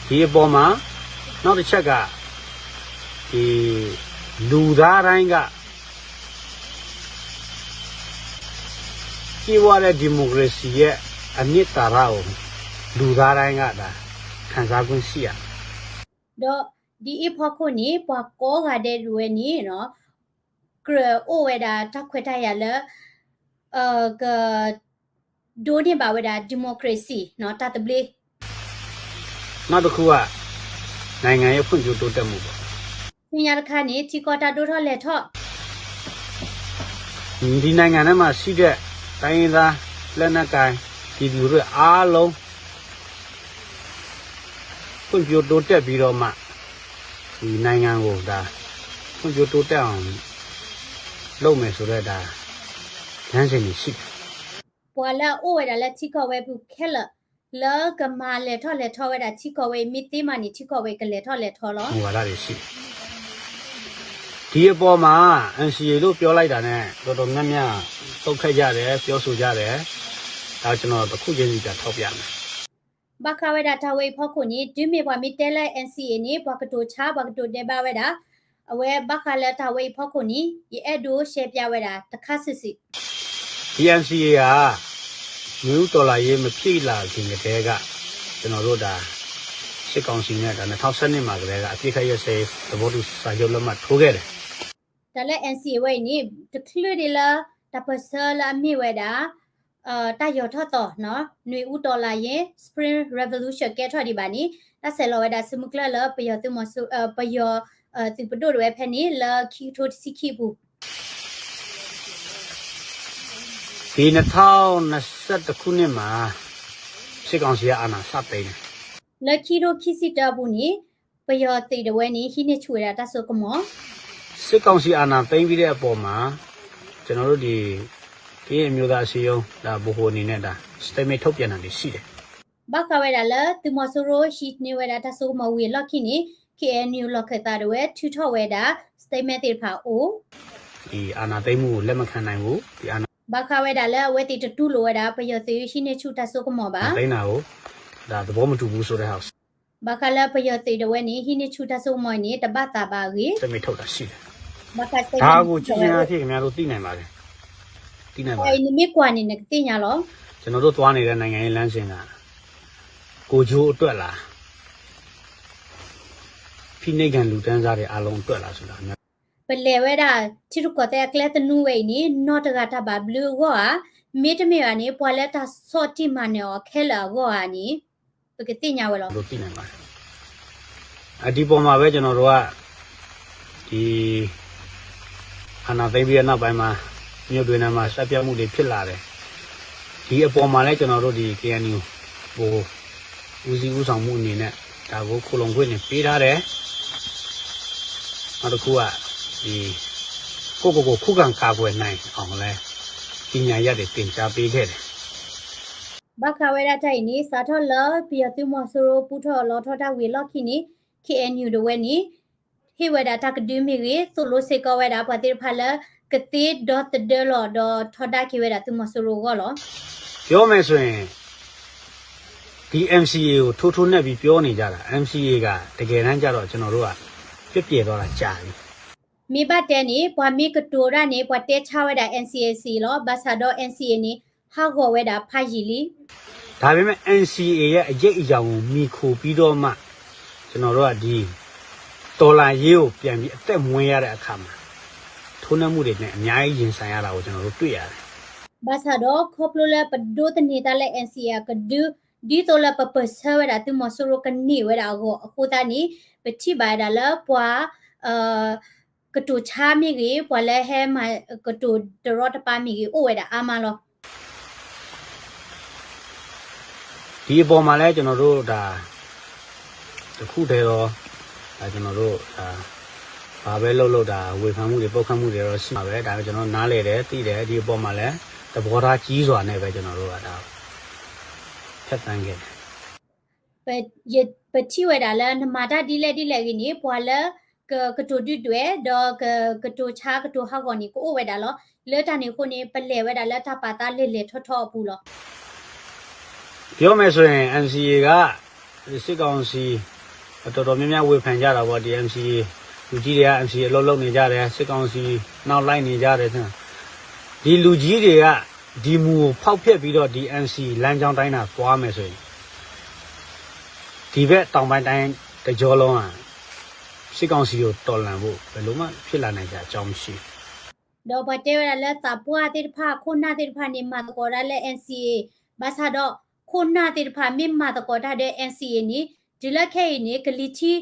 ဒီအပေါ်မှာ နောက်တစ်ချက်က ဒီ လူသားတိုင်းက ပြည့်ဝတဲ့ဒီမိုကရေစီရဲ့အနှစ်သာရကို လူသားတိုင်းက ဒါ ခံစားခွင့်ရှိရမယ်. ဒီးဒ်အံၤအဖီခိၣ်န့ၣ် ပှၤကိးဂၤဒဲးဒၣ်ဝဲန့ၣ် ကြၢးအိၣ်ဝဲဒၣ်တၢ်ခွဲးတၢ်ယာ်လၢ က ဒိးန့ၢ်ဘၣ်ဝဲဒၣ် democracy တၢ်သဘျ့. နောက်တစ်ခုက နိုင်ငံရေးဖွံ့ဖြိုးတိုးတက်မှုပေါ့. ဆူညါတခါန့ၣ် ထံကီၢ်တၢ်ဒိၣ်ထီၣ်လဲၤထီၣ်. ဒီနိုင်ငံထဲမှာရှိတဲ့တိုင်းရင်းသားလက်နက်ကိုင်ပြည်သူတွေအားလုံး ဖွံ့ဖြိုးတိုးတက်ပြီးတော့မှ ဒီနိုင်ငံကို ဒါ ဖွံ့ဖြိုးတိုးတက်အောင်လုပ်မယ်ဆိုတဲ့ ဒါ လမ်းစဉ်တွေရှိတယ်. ပှၤလၢအအိၣ်ဝဲဒၣ်လၢထံကီၢ်ဝဲအပူၤခဲလၢာ် လၢကမၤလဲၤထီၣ်လဲၤထီဝဲဒၣ်ထံကီၢ်ဝဲအံၤ မ့ၢ်သ့မးန့ၣ် ထံကီၢ်ဝဲအံၤကလဲၤထီၣ်လဲၤထီလီၤ. မူဝါဒတွေရှိတယ်. ဒီအပေါ်မှာ NCA လို့ပြောလိုက်တာနဲ့ တော်တော်များများ တုံ့ခတ်ကြတယ် ပြောဆိုကြတယ်. ဒါကျွန်တော်တစ်ခုချင်းစီကထောက်ပြမယ်. ဘၣ်ဃးဝဲဒၣ်တၢ်ဝဲအံၤဖီခိၣ်န့ၣ် တုၤမ့ၢ်ပှၤမ့ၢ်တဲလၢ NCA န့ၣ် ပှၤကတိၤဆါ ပှၤကတိၤဒဲးဘးဝဲဒၣ် အဝဲဘၣ်ဃးလၢတၢ်ဝဲအံၤဖီခိၣ်န့ၣ် ယအဲၣ်ဒိးရှဲပၠးဝဲဒၣ်တခါစုာ်စုာ်. ဒီ NCA က နွေဦးတော်လှန်ရေးမဖြစ်လာခင်ကတည်းက ကျွန်တော်တို့ဒါ စစ်ကောင်စီနဲ့ ဒါ နှစ်ထောင့်ဆယ့်နှစ်မှာကတည်းက အပစ်ခတ်ရပ်စဲရေးသဘောတူစာချုပ်လက်မှတ်ထိုးခဲ့တယ်. တၢ်လၢ NCA ဝဲအံၤန့ၣ် တချုးဒံးလၢ တၢ်ပၢၢ်ဆၢလၢအမ့ၢ်ဝဲဒၣ် တၢ်ယီၤထီၣ်သီ နွေဦးတော်လှန်ရေး Spring Revolution ကဲထီၣ်ဒံးဘၣ်န့ၣ် တၢ်ဆဲးလီၤဝဲဒၣ်ဆူမုၢ်ကျၢၢ်လၢပယီၤသုးမီၤစိ ပယီၤ သုးပဒိၣ်ဒၣ်ဝဲဖဲန့ၣ် လၢခံကထိတဆံခံအပူၤ ဒီ နှစ်ထောင့်နှစ်ဆယ့်တစ်ခုနှစ်မှာ စစ်ကောင်စီကအာဏာစသိမ်းတယ်. လၢခံကထိခံဆံတၢအပူၤန့ၣ် ပယီၤသုးဒၣ်ဝဲန့ၣ် ဟံးန့ၢ်ဆူၣ်ဝဲဒၣ်တၢ်စိကမီၤ. စစ်ကောင်စီအာဏာသိမ်းပြီးတဲ့အပေါ်မှာ ကျွန်တော်တို့ဒီ ကရင်အမျိုးသားအစည်းအရုံး ဒါ ဗဟိုအနေနဲ့ ဒါ statement ထုတ်ပြန်တာတွေရှိတယ်. ဘၣ်ဃးဝဲဒၣ်လၢ သုးမီၤစိရိၤဟံးန့ၢ်ဝဲဒၣ်တၢ်စိကမီၤဝံၤအလီၢ်ခံန့ၣ် KNU လီၢ်ခၢၣ်သးဒၣ်ဝဲ ထုးထီၣ်ဝဲဒၣ် statement သ့ၣ်တဖၣ်အိၣ်. ဒီအာဏာသိမ်းမှုကိုလက်မခံနိုင်ဘူး. ဒီအာဏာ ဘၣ်ဃးဝဲဒၣ်လၢအဝဲသ့ၣ်တတူၢ်လိာ်ဝဲဒၣ် ပယီၤသုးဟံးန့ၢ်ဆူၣ်တၢ်စိကမီၤဘၣ်. သိမ်းတာကို ဒါသဘောမတူဘူးဆိုတဲ့ဟာကို ဘၣ်ဃးလၢပယီၤသုးဒၣ်ဝဲန့ၣ် ဟံးန့ၢ်ဆူၣ်တၢ်စိကမီၤအံၤန့ၣ် တဘၣ်သးဘၣ်အဂ့ၢ် statement ထုတ်တာရှိတယ်. ဘၣ်ဃး ဒါကိုကြည့်ခြင်းအားဖြင့် ခင်ဗျားတို့သိနိုင်ပါတယ်. သိနိုင်ပါတယ်. အံၤနမ့ၢ်ကွၢ်န့ၣ် နကသ့ၣ်ညါလီၤ. ကျွန်တော်တို့သွားနေတဲ့နိုင်ငံရေးလမ်းစဉ်က ကိုယ်ကျိုးအတွက်လား ဖိနှိပ်ခံလူတန်းစားတွေအားလုံးအတွက်လားဆိုတာ ပလဲၤဝဲဒၣ် ထံရူၢ်ကီၢ်သဲးအကျဲသနူဝဲအံၤန့ၣ် နီၢ်တဂၤတၢ်ဘၣ်ဘျုးအဂီၢ်ဧါ, မ့တမ့ၢ်ဘၣ်န့ၣ် ပှၤလၢတၢ်ဆီၣ်တံၢ်မၤနၢၤအီၤခဲလၢာ်အဂီၢ်ဧါန့ၣ် ပကသ့ၣ်ညါဝဲလီၤ. ဒီပေါ်မှာပဲကျွန်တော်တို့က ဒီ အာဏာသိမ်းပြီးတဲ့နောက်ပိုင်းမှာ မြို့တွင်းထဲမှာသတ်ဖြတ်မှုတွေဖြစ်လာတယ်. ဒီအပေါ်မှာလည်းကျွန်တော်တို့ဒီ KNU ဗဟိုဦးစီးဦးဆောင်မှုအနေနဲ့ ဒါကိုခိုလှုံခွင့်တွေပေးထားတယ်. နောက်တစ်ခုက ဒီ ကိုယ့်ကိုယ်ကိုခုခံကာကွယ်နိုင်အောင်လည်း ပညာရပ်တွေသင်ကြားပေးခဲ့တယ်. ဘၣ်ဃးဝဲဒၣ်တၢ်အံၤန့ၣ် စးထီၣ်လၢပယီၤသုးမီၤစိရိၤပူထီၣ်လီၤထီၣ်တၢ်ဝံၤအလီၢ်ခံန့ၣ် KNU ဒၣ်ဝဲန့ၣ် ဟ့ၣ်ဝဲဒၣ်တၢ်ကဒုမ့ၢ်ဂ့ၤ သိၣ်လိစ့ၢ်ကီးဝဲဒၣ်ပှၤသ့ၣ်တဖၣ်လၢ ကသ့ဒီသဒၢလီၤဒီးထီဒါက့ၤဝဲဒၣ်သုးမီၤစိရိၤအဂီၢ်လီၤ. ပြောမယ်ဆိုရင် ဒီ NCA ကိုထိုးထိုးနှက်ပြီးပြောနေကြတာ NCA က တကယ်တမ်းကျတော့ ကျွန်တော်တို့က ပျက်ပြယ်သွားတာကြာပြီ. မ့ၢ်ဘၣ်တဲန့ၣ် ပှၤမ့ၢ်ကတိၤတၢ်န့ၣ် ပှၤတဲဆါဝဲဒၣ် NCA လီၤ. ဘၣ်ဆၣ်ဒီး NCA န့ၣ် ဟးဂီၤဝဲဒၣ်ဖးယံာ်လံ. ဒါပေမဲ့ NCA ရဲ့အရိပ်အယောင်ကိုမှီခိုပြီးတော့မှ ကျွန်တော်တို့ကဒီ တော်လှန်ရေးကိုပြန်ပြီးအသက်မွေးရတဲ့အခါမှာ ထိုးနှက်မှုတွေနဲ့အများကြီးရင်ဆိုင်ရတာကိုကျွန်တော်တို့တွေ့ရတယ်. ဘၣ်ဆၣ်ဒီး ခီဖျိလၢပဒိးသန့ၤတၢ်လၢ NCA အကဒု ဒ်သိးလၢပပၢၢ်ဆၢဝဲဒၣ်သုးမီၤစိရိၤကန့ၢ်ဝဲဒၣ်အဂီၢ်အဃိသတးန့ၣ် ပထံၣ်ဘၣ်ဝဲဒၣ်လၢပှၤ ကတိၤဆါမ့ၢ်ဂ့ၤ ပှၤလၢဟဲမၤကတိၤတရီတပါမ့ၢ်ဂ့ၤ အိၣ်ဝဲဒၣ်အါမးလီၤ. ဒီအပေါ်မှာလည်းကျွန်တော်တို့ဒါ တစ်ခုတည်းသော ဒါကျွန်တော်တို့ဒါ ဘာပဲလုပ်လုပ် ဒါ ဝေဖန်မှုတွေ ပုတ်ခတ်မှုတွေတော့ ရှိမှာပဲ။ ဒါပေမဲ့ ကျွန်တော်နားလည်တယ် သိတယ် ဒီအပေါ်မှာလည်း သဘောထားကြီးစွာနဲ့ပဲ ကျွန်တော်တို့က ဒါ ဖြတ်သန်းခဲ့တယ်။ ပထံၣ်ဝဲဒၣ်လၢ နမၤတၢ်ဒ်လဲၣ်ဒ်လဲၣ်ဂ့ၤန့ၣ် ပှၤလၢ ကကတိၤဒုၣ်ဒွဲၣ် ဒီးကကတိၤဆါကတိၤဟးဂီၤန့ၣ် ကအိၣ်ဝဲဒၣ်လီၤ. လၢတၢ်န့ၣ်အဃိန့ၣ် ပလဲၤဝဲဒၣ်လၢတၢ်ပာ်သးလဲၤလဲၤထီၣ်ထီၣ်အပူၤလီၤ. ပြောမယ်ဆိုရင် NCA က စစ်ကောင်စီ တော်တော်များများ ဝေဖန်ကြတာပေါ့ ဒီ NCA လူကြီးတွေက NCA အလုပ်လုပ်နေကြတယ် စစ်ကောင်စီ နောက်လိုက်နေကြတယ် ဒီလူကြီးတွေက ဒီမူကိုဖောက်ဖျက်ပြီးတော့ ဒီ NCA လမ်းကြောင်းတိုင်းသာသွားမယ်ဆိုရင် ဒီဘက်တောင်ပိုင်းတိုင်းတစ်ကြောလုံးဟာ စစ်ကောင်စီကိုတော်လှန်ဖို့ ဘယ်လိုမှဖြစ်လာနိုင်စရာအကြောင်းမရှိဘူး. ဒီးပှၤတဲဝဲဒၣ်လၢသးပှၢ်သ့ၣ်တဖၣ် ခိၣ်နၢ်သ့ၣ်တဖၣ်န့ၣ် မၤသကိးတၢ်လၢ NCA ဘၣ်ဆၣ်ဒီး ခိၣ်နၢ်သ့ၣ်တဖၣ် မ့ၢ်မၤသကိးတၢ်ဒီး NCA န့ၣ် တုၤလၢခဲအံၤန့ၣ် ကလံၤထံး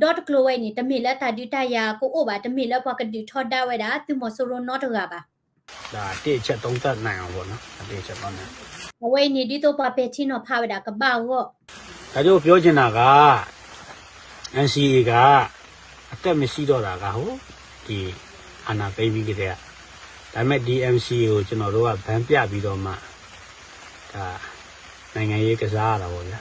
ဒီတကျိၤဝဲအံၤန့ၣ် တမ့ၢ်လၢတၢ်ဒုးတၢ်ယၤကအိၣ်ဘၣ်, တမ့ၢ်လၢပှၤကဒုးထီဒါဝဲဒၣ် သုးမီၤစိရိၤနီတဂၤဘၣ်. ဒါ တစ်အချက်သုံးသပ်နိုင်အောင်ပေါ့နော် အတစ်အချက်သုံးသပ် အဝဲအံၤန့ၣ် ဒ်သိးပှၤပဲာ်ထံနီၤဖးဝဲဒၣ် ကဘၣ်အဂီၢ် ဒါကြောင့်ပြောချင်တာက NCA က အသက်မရှိတော့တာက ဟို ဒီ အာဏာသိမ်းပြီးကတည်းက ဒါပေမဲ့ ဒီ NCA ကို ကျွန်တော်တို့က ဘန်းပြပြီးတော့မှ ဒါ နိုင်ငံရေးကစားရတာပေါ့ဗျာ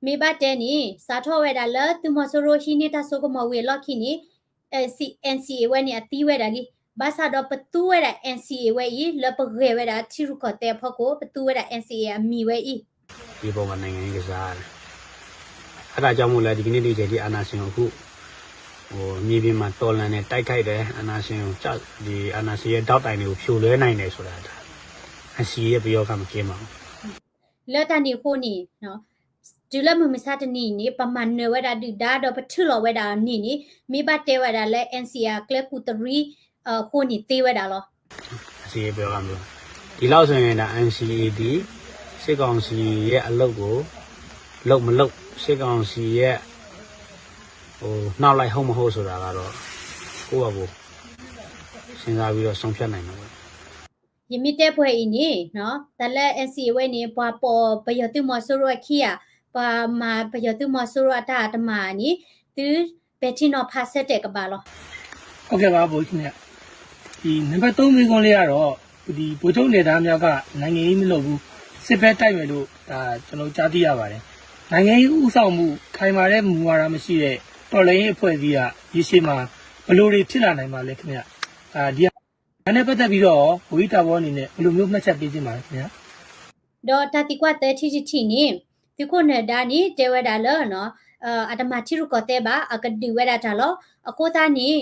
မ့ၢ်ဘၣ်တဲန့ၣ် စးထီၣ်ဝဲဒၣ်လၢ သုးမီၤစိရိၤဟံးန့ၢ်တၢ်စိကမီၤဝံၤအလီၢ်ခံန့ၣ် NCA ဝဲန့ၣ် အသံဝဲဒၣ်လံ. ဘၣ်ဆၣ်ဒီးပသူဝဲဒၣ် NCA ဝဲအံၤ လၢပဂဲၤဝဲဒၣ်ထံရူၢ်ကီၢ်သဲးအဖီခိၣ် ပသူဝဲဒၣ် NCA အမံၤဝဲအံၤ ဒီအပေါ်မှာနိုင်ငံရေးကစားရတယ် အဲဒါကြောင့်မို့လဲ ဒီကနေ့ဒီအချိန်ထိ အာဏာရှင်ကို အခု မြေပြင်မှာ တော်လှန်တယ် တိုက်ခိုက်တယ် အာဏာရှင်ကို ဒီအာဏာရှင်ရဲ့ ဒေါက်တိုင်တွေကို ဖြိုလဲနိုင်တယ်ဆိုတာ ဒါ NCA ရဲ့ ပယောဂ မကင်းပါဘူး လၢတၢ်န့ၣ်အဃိန့ၣ် တုၤလၢမုၢ်မဆါတနံၤန့ၣ် ပမၤနၢၤဝဲဒၣ်ဒုၣ်ဒါ ဒီးပထုးလီၤဝဲဒၣ်န့ၣ်န့ၣ် မ့ၢ်ဘၣ်တဲဝဲဒၣ်လၢ NCA အကျဲကူၣ်တရံးအဃိန့ၣ်သ့ဝဲဒၣ်လီၤ. ဒီလောက်ဆိုရင် ဒါ NCA သည် စစ်ကောင်စီရဲ့အလုပ်ကို လုပ်မလုပ် စစ်ကောင်စီရဲ့ ဟို နောက်လိုက်ဟုတ်မဟုတ်ဆိုတာကတော့ ကိုယ့်ဘာသာကိုယ် စဉ်းစားပြီးတော့ ဆုံးဖြတ်နိုင်မှာပေါ့ ယမ့ၢ်တဲပှဲၤအံၤန့ၣ် တၢ်လၢ NCA ဝဲန့ၣ် ပှၤပိာ်ပယီၤသုးမီၤစိရိၤအခံဂၤ ပှၤမၤပယီၤသုးမီၤစိရိၤအတၢ်တမၤန့ၣ် သုပဲာ်ထံနီၤဖးဆၢတဲာ်ကဘၣ်လီၤ. ဟုတ်ကဲ့ပါ ဗိုလ်ချုပ်ခင်ဗျာ။ ဒီနံပါတ်သုံးမေးခွန်းလေးကတော့ ဒီဗိုလ်ချုပ်နယ်သားများက နိုင်ငံရေးမလုပ်ဘူး စစ်ပဲတိုက်မယ်လို့ ဒါကျွန်တော်ကြားသိရပါတယ်။ နိုင်ငံရေးဦးဆောင်မှု ခိုင်မာတဲ့မူဝါဒမရှိတဲ့ တော်လှန်ရေးအဖွဲ့အစည်းက ရေရှည်မှာ ဘယ်လိုတွေဖြစ်လာနိုင်မှာလဲခင်ဗျာ။ အာ ဒီဟာနဲ့ပတ်သက်ပြီးတော့ ဝေယီတာဝေါအနေနဲ့ ဘယ်လိုမျိုးမှတ်ချက်ပေးချင်ပါလဲခင်ဗျာ။ ဒီးတၢ်သံကွၢ်သၢထံၣ်တထံၣ်န့ၣ် သုးခိၣ်နၢၤဒါန့ၣ် တဲဝဲဒၣ်လၢ အတမၤထံရူၢ်ကီၢ်သဲးဘၣ် အကဒုးဝဲဒၣ်တၢ်လီၤ. အဃိသတးန့ၣ်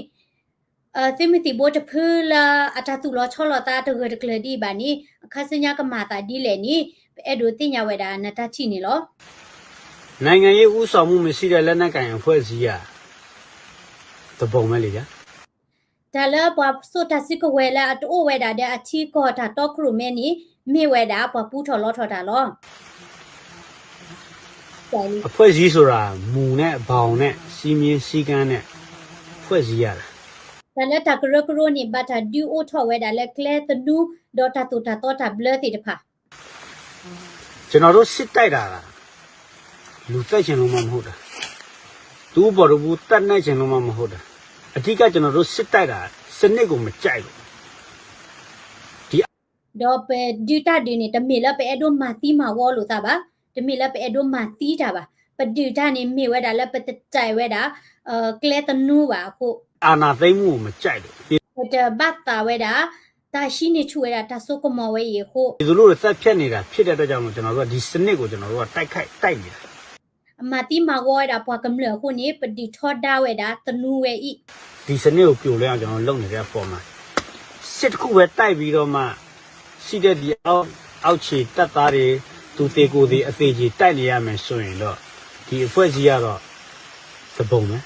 သုးမုၢ်သံၣ်ဘိတဖုလၢအတၢ်သူၣ်လီၤဆီလီၤသးတဂၢၢ်တကျၢၤဒံးဘၣ်န့ၣ် အခါဆူညါကမၤသးဒ်လဲၣ်န့ၣ် ပအဲၣ်ဒိးသ့ၣ်ညါဝဲဒၣ်နတၢ်ထံၣ်န့ၣ်လီၤ. နိုင်ငံရေးဦးဆောင်မှုမရှိတဲ့ လက်နက်ကိုင်အဖွဲ့အစည်းက သဘုံပဲလေဗျာ တၢ်လၢပှၤစိာ်တၢ်စုကဝဲၤလၢအတအိၣ်ဝဲဒၣ်ဒီးအထံကီၢ်တၢ်တီခိၣ်ရိၣ်မဲန့ၣ် မ့ၢ်ဝဲဒၣ်ပှၤပူထီၣ်လီထီၣ်တၢ်လီၤ. အဖွဲ့အစည်းဆိုတာ မူနဲ့ ဘောင်နဲ့ စည်းမျဉ်းစည်းကမ်းနဲ့ ဖွဲ့စည်းရတာ တၢ်လၢတၢ်ကရၢကရိန့ၣ် ဘၣ်တၢ်ဒုးအိၣ်ထီၣ်ဝဲဒၣ်လၢကျဲသနူ ဒီးတၢ်သိၣ်တၢ်သီတၢ်ဘျၢသ့ၣ်တဖၣ် ကျွန်တော်တို့ စစ်တိုက်တာက လူသတ်ချင်လို့မှမဟုတ်တာ တူးဖော်တူးဖော် သတ်နှက်ချင်လို့မှမဟုတ်တာ အဓိက ကျွန်တော်တို့ စစ်တိုက်တာ စနစ်ကို မကြိုက်လို့ ဒီးပဒုးတၢ်ဒုးန့ၣ် တမ့ၢ်လၢပအဲၣ်ဒိးမၤသံမၤဝီလိာ်သးဘၣ်, တမ့ၢ်လၢပအဲၣ်ဒိးမၤသံတၢ်ဘၣ်. ပဒုးတၢ်န့ၣ်မ့ၢ်ဝဲဒၣ်လၢပတကြိုက်ဝဲဒၣ် ကျဲသနူဘၣ်အဃိ, အာဏာသိမ်းမှုကို မကြိုက်လို့ ပတဘၣ်သးဝဲဒၣ် တၢ်ဟံးန့ၢ်ဆူၣ်ဝဲဒၣ်တၢ်စိကမီၤဝဲအံၤအဃိ, ဒီလိုသတ်ဖြတ်နေတာဖြစ်တဲ့အတွက်ကြောင့်မို့ ကျွန်တော်တို့က ဒီစနစ်ကို ကျွန်တော်တို့က တိုက်ခိုက် တိုက်နေတာ အမၤသံမၤဝီဝဲဒၣ်ပှၤကမျၢၢ်အဃိန့ၣ် ပဒုးထီဒါဝဲဒၣ်သနူဝဲအံၤ, ဒီစနစ်ကို ပြိုလဲအောင် ကျွန်တော်တို့ လုပ်နေတဲ့အပေါ်မှာ စစ်တစ်ခုပဲ တိုက်ပြီးတော့မှ ရှိတဲ့ ဒီအောက် အောက်ခြေတပ်သားတွေ သူသေကိုယ်သေ အသေကြေ တိုက်နေရမယ်ဆိုရင်တော့ ဒီအဖွဲ့အစည်းကတော့ သဘုံပဲ.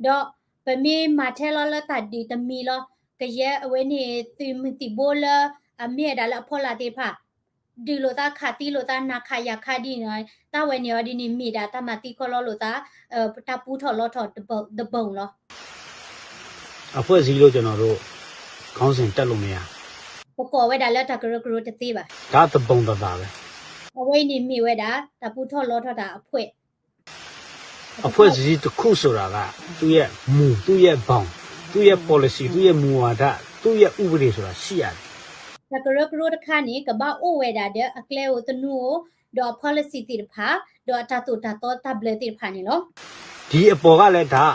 ဒီးပမ့ၢ်မၤထဲလီၤလၢတၢ်ဒုးတမံၤလီၤ. ကယဲၢ်အဝဲန့ၣ် သုးမုၢ်သံၣ်ဘိလၢအမ့ၢ်ဝဲဒၣ်လၢအဖီလာ်သ့ၣ်တဖၣ် ဒုးလိာ်သးခးသံလိာ်သး နၤခးယၤခးဒ်န့ၣ်, တၢ်ဝဲန့ၣ်အီၤဒ်န့ၣ် မ့ၢ်ဒၣ်တၢ်မၤသံခီလီလိာ်သး တၢ်ပူထီၣ်လီထီၣ်တဘုံလီၤ. အဖွဲ့အစည်းလို့ ကျွန်တော်တို့ ခေါင်းစဉ်တပ်လို့မရဘူး. ပကိးဝဲဒၣ်လၢတၢ်ကရၢကရိတသ့ဘၣ်. ဒါသဘုံသဘုံပဲ. အဝဲအံၤန့ၣ်မ့ၢ်ဝဲဒၣ် တၢ်ပူထီၣ်လီထီၣ်တၢ်အဖှဲး. အဖွဲ့အစည်းတစ်ခုဆိုတာက သူ့ရဲ့မူ၊ သူ့ရဲ့ဘောင်၊ သူ့ရဲ့ policy၊ သူ့ရဲ့မူဝါဒ၊ သူ့ရဲ့ဥပဒေဆိုတာရှိရတယ်. တၢ်ကရၢကရိတခါန့ၣ် ကဘၣ်အိၣ်ဝဲဒၣ်ဒီးအကျဲဧိၤသနူဧိၤ, ဒီးအ policy သ့ၣ်တဖၣ်, ဒီးအတၢ်သိၣ်တၢ်သီတၢ်ဘျၢသ့ၣ်တဖၣ်န့ၣ်လီၤ. ဒီအပေါ်ကလည်းဒါ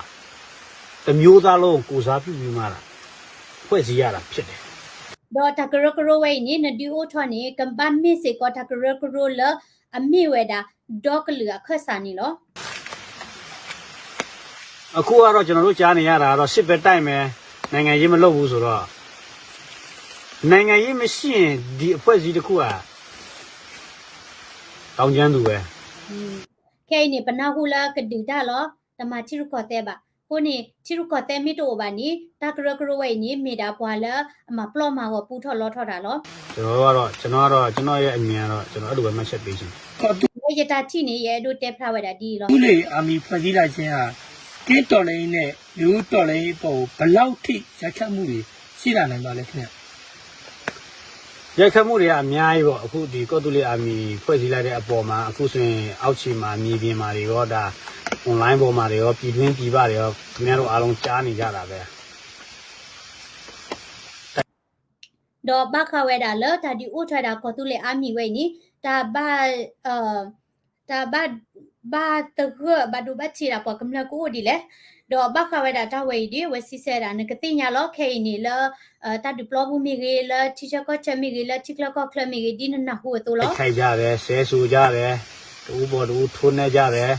တစ်မျိုးသားလုံးကိုယ်စားပြုပြီးမှ ဖွဲ့စည်းရတာဖြစ်တယ်. ဒီးတၢ်ကရၢကရိဝဲအံၤန့ၣ် နဒုးအိၣ်ထီၣ်န့ၣ် ကဘၣ်မ့ၢ်စ့ၢ်ကီးတၢ်ကရၢကရိလၢအမ့ၢ်ဝဲဒၣ် ဒီကလုာ်အခၢၣ်စးန့ၣ်လီၤ. အခုကတော့ ကျွန်တော်တို့ ကြားနေရတာကတော့ စစ်ပဲတိုက်မယ်, နိုင်ငံရေးမလုပ်ဘူးဆိုတော့, နိုင်ငံရေးမရှိရင် ဒီအဖွဲ့အစည်းတစ်ခုဟာ သောင်းကျန်းသူပဲ. ခဲအံၤန့ၣ် ပနၢ်ဟူလၢကဒုးတၢ်လီၤ, တမၤထံရူၢ်ကီၢ်သဲးဘၣ်. အဃိန့ၣ် ထံရူၢ်ကီၢ်သဲးမ့ၢ်တအိၣ်ဘၣ်န့ၣ် တၢ်ကရၢကရိဝဲအံၤန့ၣ် မ့ၢ်ဒၣ်ပှၤလၢအမၤပျီမၤဂီၤပူထီၣ်လီထီၣ်တၢ်လီၤ. ကျွန်တော်ကတော့ ကျွန်တော်ကတော့ ကျွန်တော့်ရဲ့အမြင်ကတော့ ကျွန်တော်အဲ့လိုပဲမှတ်ချက်ပေးချင်တယ်. ဒီးယတၢ်ထံၣ်န့ၣ် ယအဲၣ်ဒိးတဲဖျါဝဲဒၣ်ဒ်အံၤလီၤ. ဦးလေး အာမီ ဖွဲ့စည်းလိုက်ခြင်းဟာ ကင်းတော်လှန်ရေးနဲ့ လူဦးတော်လှန်ရေးအပေါ်ကို ဘယ်လောက်ထိ ရိုက်ခတ်မှုတွေ ရှိလာနိုင်ပါလဲခင်ဗျာ။ ရိုက်ခတ်မှုတွေကအများကြီးပေါ့. အခုဒီကော့တူးလ့အာမီဖွဲ့စည်းလိုက်တဲ့အပေါ်မှာ အခုဆိုရင်အောက်ခြေမှာမြေပြင်မှာတွေရော ဒါ online ပေါ်မှာတွေရော ပြည်တွင်းပြည်ပတွေရော ခင်ဗျားတို့အားလုံးကြားနေကြတာပဲ. ဒီးဘၣ်ဃးဝဲဒၣ်လၢတၢ်ဒုးအိၣ်ထီၣ်ဝဲဒၣ်ကီၢ်သူလ့ၤအါမံၤဝဲအံၤန့ၣ် တၢ်ဘၣ် တၢ်ဘၣ် ဘၣ်သဂၢၢ်ဘၣ်ဒိဘၣ်ထံးဒၣ်ပှၤကမျၢၢ်ကအိၣ်ဒ်လဲၣ်. ဒီးဘၣ်ဃးဝဲဒၣ်တၢ်ဝဲအံၤဒီး အဝဲစံးဆၢဝဲဒၣ် နကသ့ၣ်ညါလီၤ ခဲအံၤန့ၣ်လၢ တၢ်ဒုးပျီပူၤမ့ၢ်ဂ့ၤ လၢထံဆၢကီၢ်ဆၢမ့ၢ်ဂ့ၤ လၢထံချၢကီၢ်ချၢမ့ၢ်ဂ့ၤ ဒ်နနၢ်ဟူအသိးလီၤ. အခိုက်ကြတယ်, ဆဲဆိုကြတယ်, တဦးပေါ်တဦးထိုးနှက်ကြတယ်.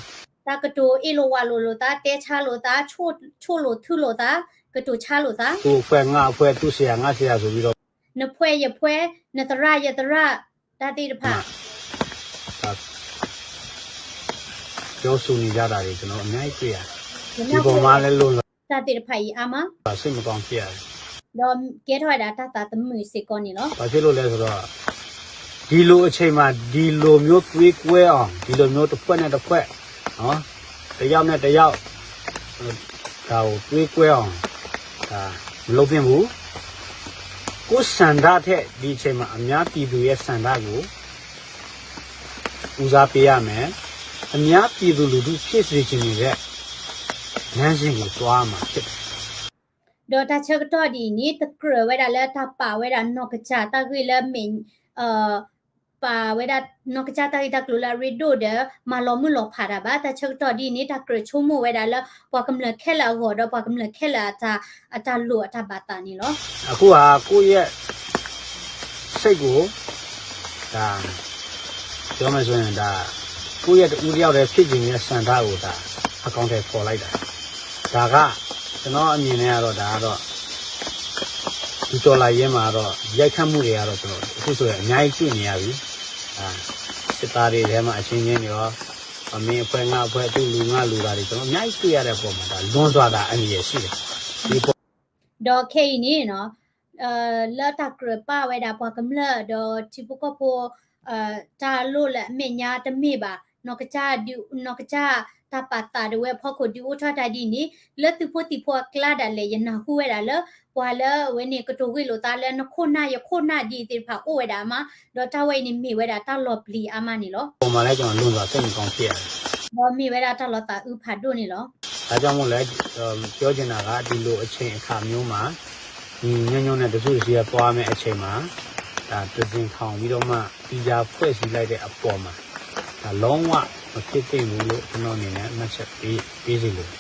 တၢ်ကတိၤအ့ၣ်လိာ်ဝးလိာ်လိာ်သး, တဲဆါလိာ်သး, ဆိၣ်လိာ်ထုလိာ်သး, ကတိၤဆါလိာ်သး. သူ့အဖွဲ့ငါ့အဖွဲ့, သူ့ဆရာငါ့ဆရာဆိုပြီးတော့ နဖွဲ့ယဖွဲ့, နသရၣ်ယသရၣ်, တၢ်သ့ၣ်တဖၣ် ပြောဆိုနေကြတာတွေ ကျွန်တော်အများကြီးတွေ့ရတယ်. ဒီပေါ်မှာလည်း လွန်စွာ တၢ်သ့ၣ်တဖၣ်အံၤအါမး စိတ်မကောင်းဖြစ်ရတယ်. ဒီးကဲထီၣ်ဝဲဒၣ်တၢ်သးသမုာ်စ့ၢ်ကီးန့ၣ်လီၤ. ဘာဖြစ်လို့လဲဆိုတော့ ဒီလိုအချိန်မှာ ဒီလိုမျိုးသွေးကွဲအောင်, ဒီလိုမျိုးတစ်ဖွဲ့နဲ့တစ်ဖွဲ့, နော်, တစ်ယောက်နဲ့တစ်ယောက် ဒါကိုသွေးကွဲအောင်, ဒါ မလုပ်သင့်ဘူး. ကိုယ့်ဆန္ဒထက် ဒီအချိန်မှာ အများပြည်သူရဲ့ဆန္ဒကို ဦးစားပေးရမယ်. အများပြည်သူလူထုဖြစ်စေချင်နေတဲ့ လမ်းစဉ်ကိုသွားရမှာဖြစ်တယ်. ဒီးတၢ်ဆၢကတီၢ်ဒ်အံၤန့ၣ် တကြၢးဝဲဒၣ်လၢတၢ်ပာ်ဝဲဒၣ်နီၢ်ကစၢ်တၢ်ဂ့ၢ်လၢမဲာ် ပာ်ဝဲဒၣ်နီၢ်ကစၢ်တၢ်ဂ့ၢ်တၢ်ကျိၤလၢအရ့ဒိၣ်ဒီး မၤလီၤမုၢ်လီၤဖးတၢ်ဘၣ်. တၢ်ဆၢကတီၢ်ဒ်အံၤန့ၣ် တၢ်ကြၢးဆိကမိၣ်ဝဲဒၣ်လၢ ပှၤကမျၢၢ်ခဲလၢာ်အဂီၢ်ဒီး ပှၤကမျၢၢ်ခဲလၢာ်အတၢ် အတၢ်လိၣ်အတၢ်ဘၣ်သးန့ၣ်လီၤ. အခုဟာ ကိုယ့်ရဲ့ စိတ်ကို ဒါ ပြောမယ်ဆိုရင် ဒါ ကိုယ့်ရဲ့တစ်ဦးတစ်ယောက်တည်းဖြစ်ချင်တဲ့ဆန္ဒကို ဒါ အကောင်အထည်ဖော်လိုက်တာ ဒါက ကျွန်တော့်အမြင်နဲ့ကတော့ ဒါကတော့ ဒီတော်လှန်ရေးမှာတော့ ရိုက်ခတ်မှုတွေကတော့ ကျွန်တော် အခုဆိုရင် အများကြီးတွေ့နေရပြီ. ဒါ စစ်သားတွေထဲမှာ အချင်းချင်းတွေရော မင်းအဖွဲ့ ငါ့အဖွဲ့ သူ့လူ ငါ့လူတာတွေ ကျွန်တော် အများကြီးတွေ့ရတဲ့အပေါ်မှာ ဒါ လွန်စွာသာ အန္တရာယ်ရှိတယ်. ဒီ ဒီးခဲအံၤန့ၣ် လၢတၢ်ကြၢးပာ်ဝဲဒၣ်ပှၤကမျၢၢ်ဒီးထံဖိကီၢ်ဖိ တၢ်လိၣ်လၢအမဲာ်ညါတမ့ၢ်ဘၣ်, နီၢ်ကစၢ်ဒုး နီၢ်ကစၢ်တၢ်ပာ်သးဒၣ်ဝဲအဖီခိၣ်ဒုးအိၣ်ထီၣ်တၢ်ဒ်န့ၣ် လၢသုးဖိသံၣ်ဖိအကျါဒၣ်လဲာ် ယနၢ်ဟူဝဲဒၣ်လၢ ပှၤလၢအဝဲန့ၣ်ကတိၤဂ့ၢ်လိာ်သးလၢနခိၣ်နၢ်ယခိၣ်နၢ်ဒ်အံၤသ့ၣ်တဖၣ်အိၣ်ဝဲဒၣ်မး, ဒီးတၢ်ဝဲအံၤန့ၣ်မ့ၢ်ဝဲဒၣ်တၢ်လီၤပျံၤအါမးန့ၣ်လီၤ. ပေါ်မှာလည်း ကျွန်တော် လွန်စွာ စိတ်မကောင်းဖြစ်ရတယ်. ဒီးမ့ၢ်ဝဲဒၣ်တၢ်လီၤသးအုးဖးဒိၣ်န့ၣ်လီၤ. ဒါကြောင့်မို့လဲ ပြောချင်တာက ဒီလိုအချိန်အခါမျိုးမှာ ညီညီညွတ်ညွတ်နဲ့ တစ်စုတစ်စည်းသွားမယ့်အချိန်မှာ ဒါ တစ်စင်ထောင်ပြီးတော့မှ သီးခြားဖွဲ့စည်းလိုက်တဲ့အပေါ်မှာ ဒါ လုံးဝမဖြစ်သင့်ဘူးလို့ ကျွန်တော့်အနေနဲ့ မှတ်ချက်ပေး ပေးစေလိုတယ်.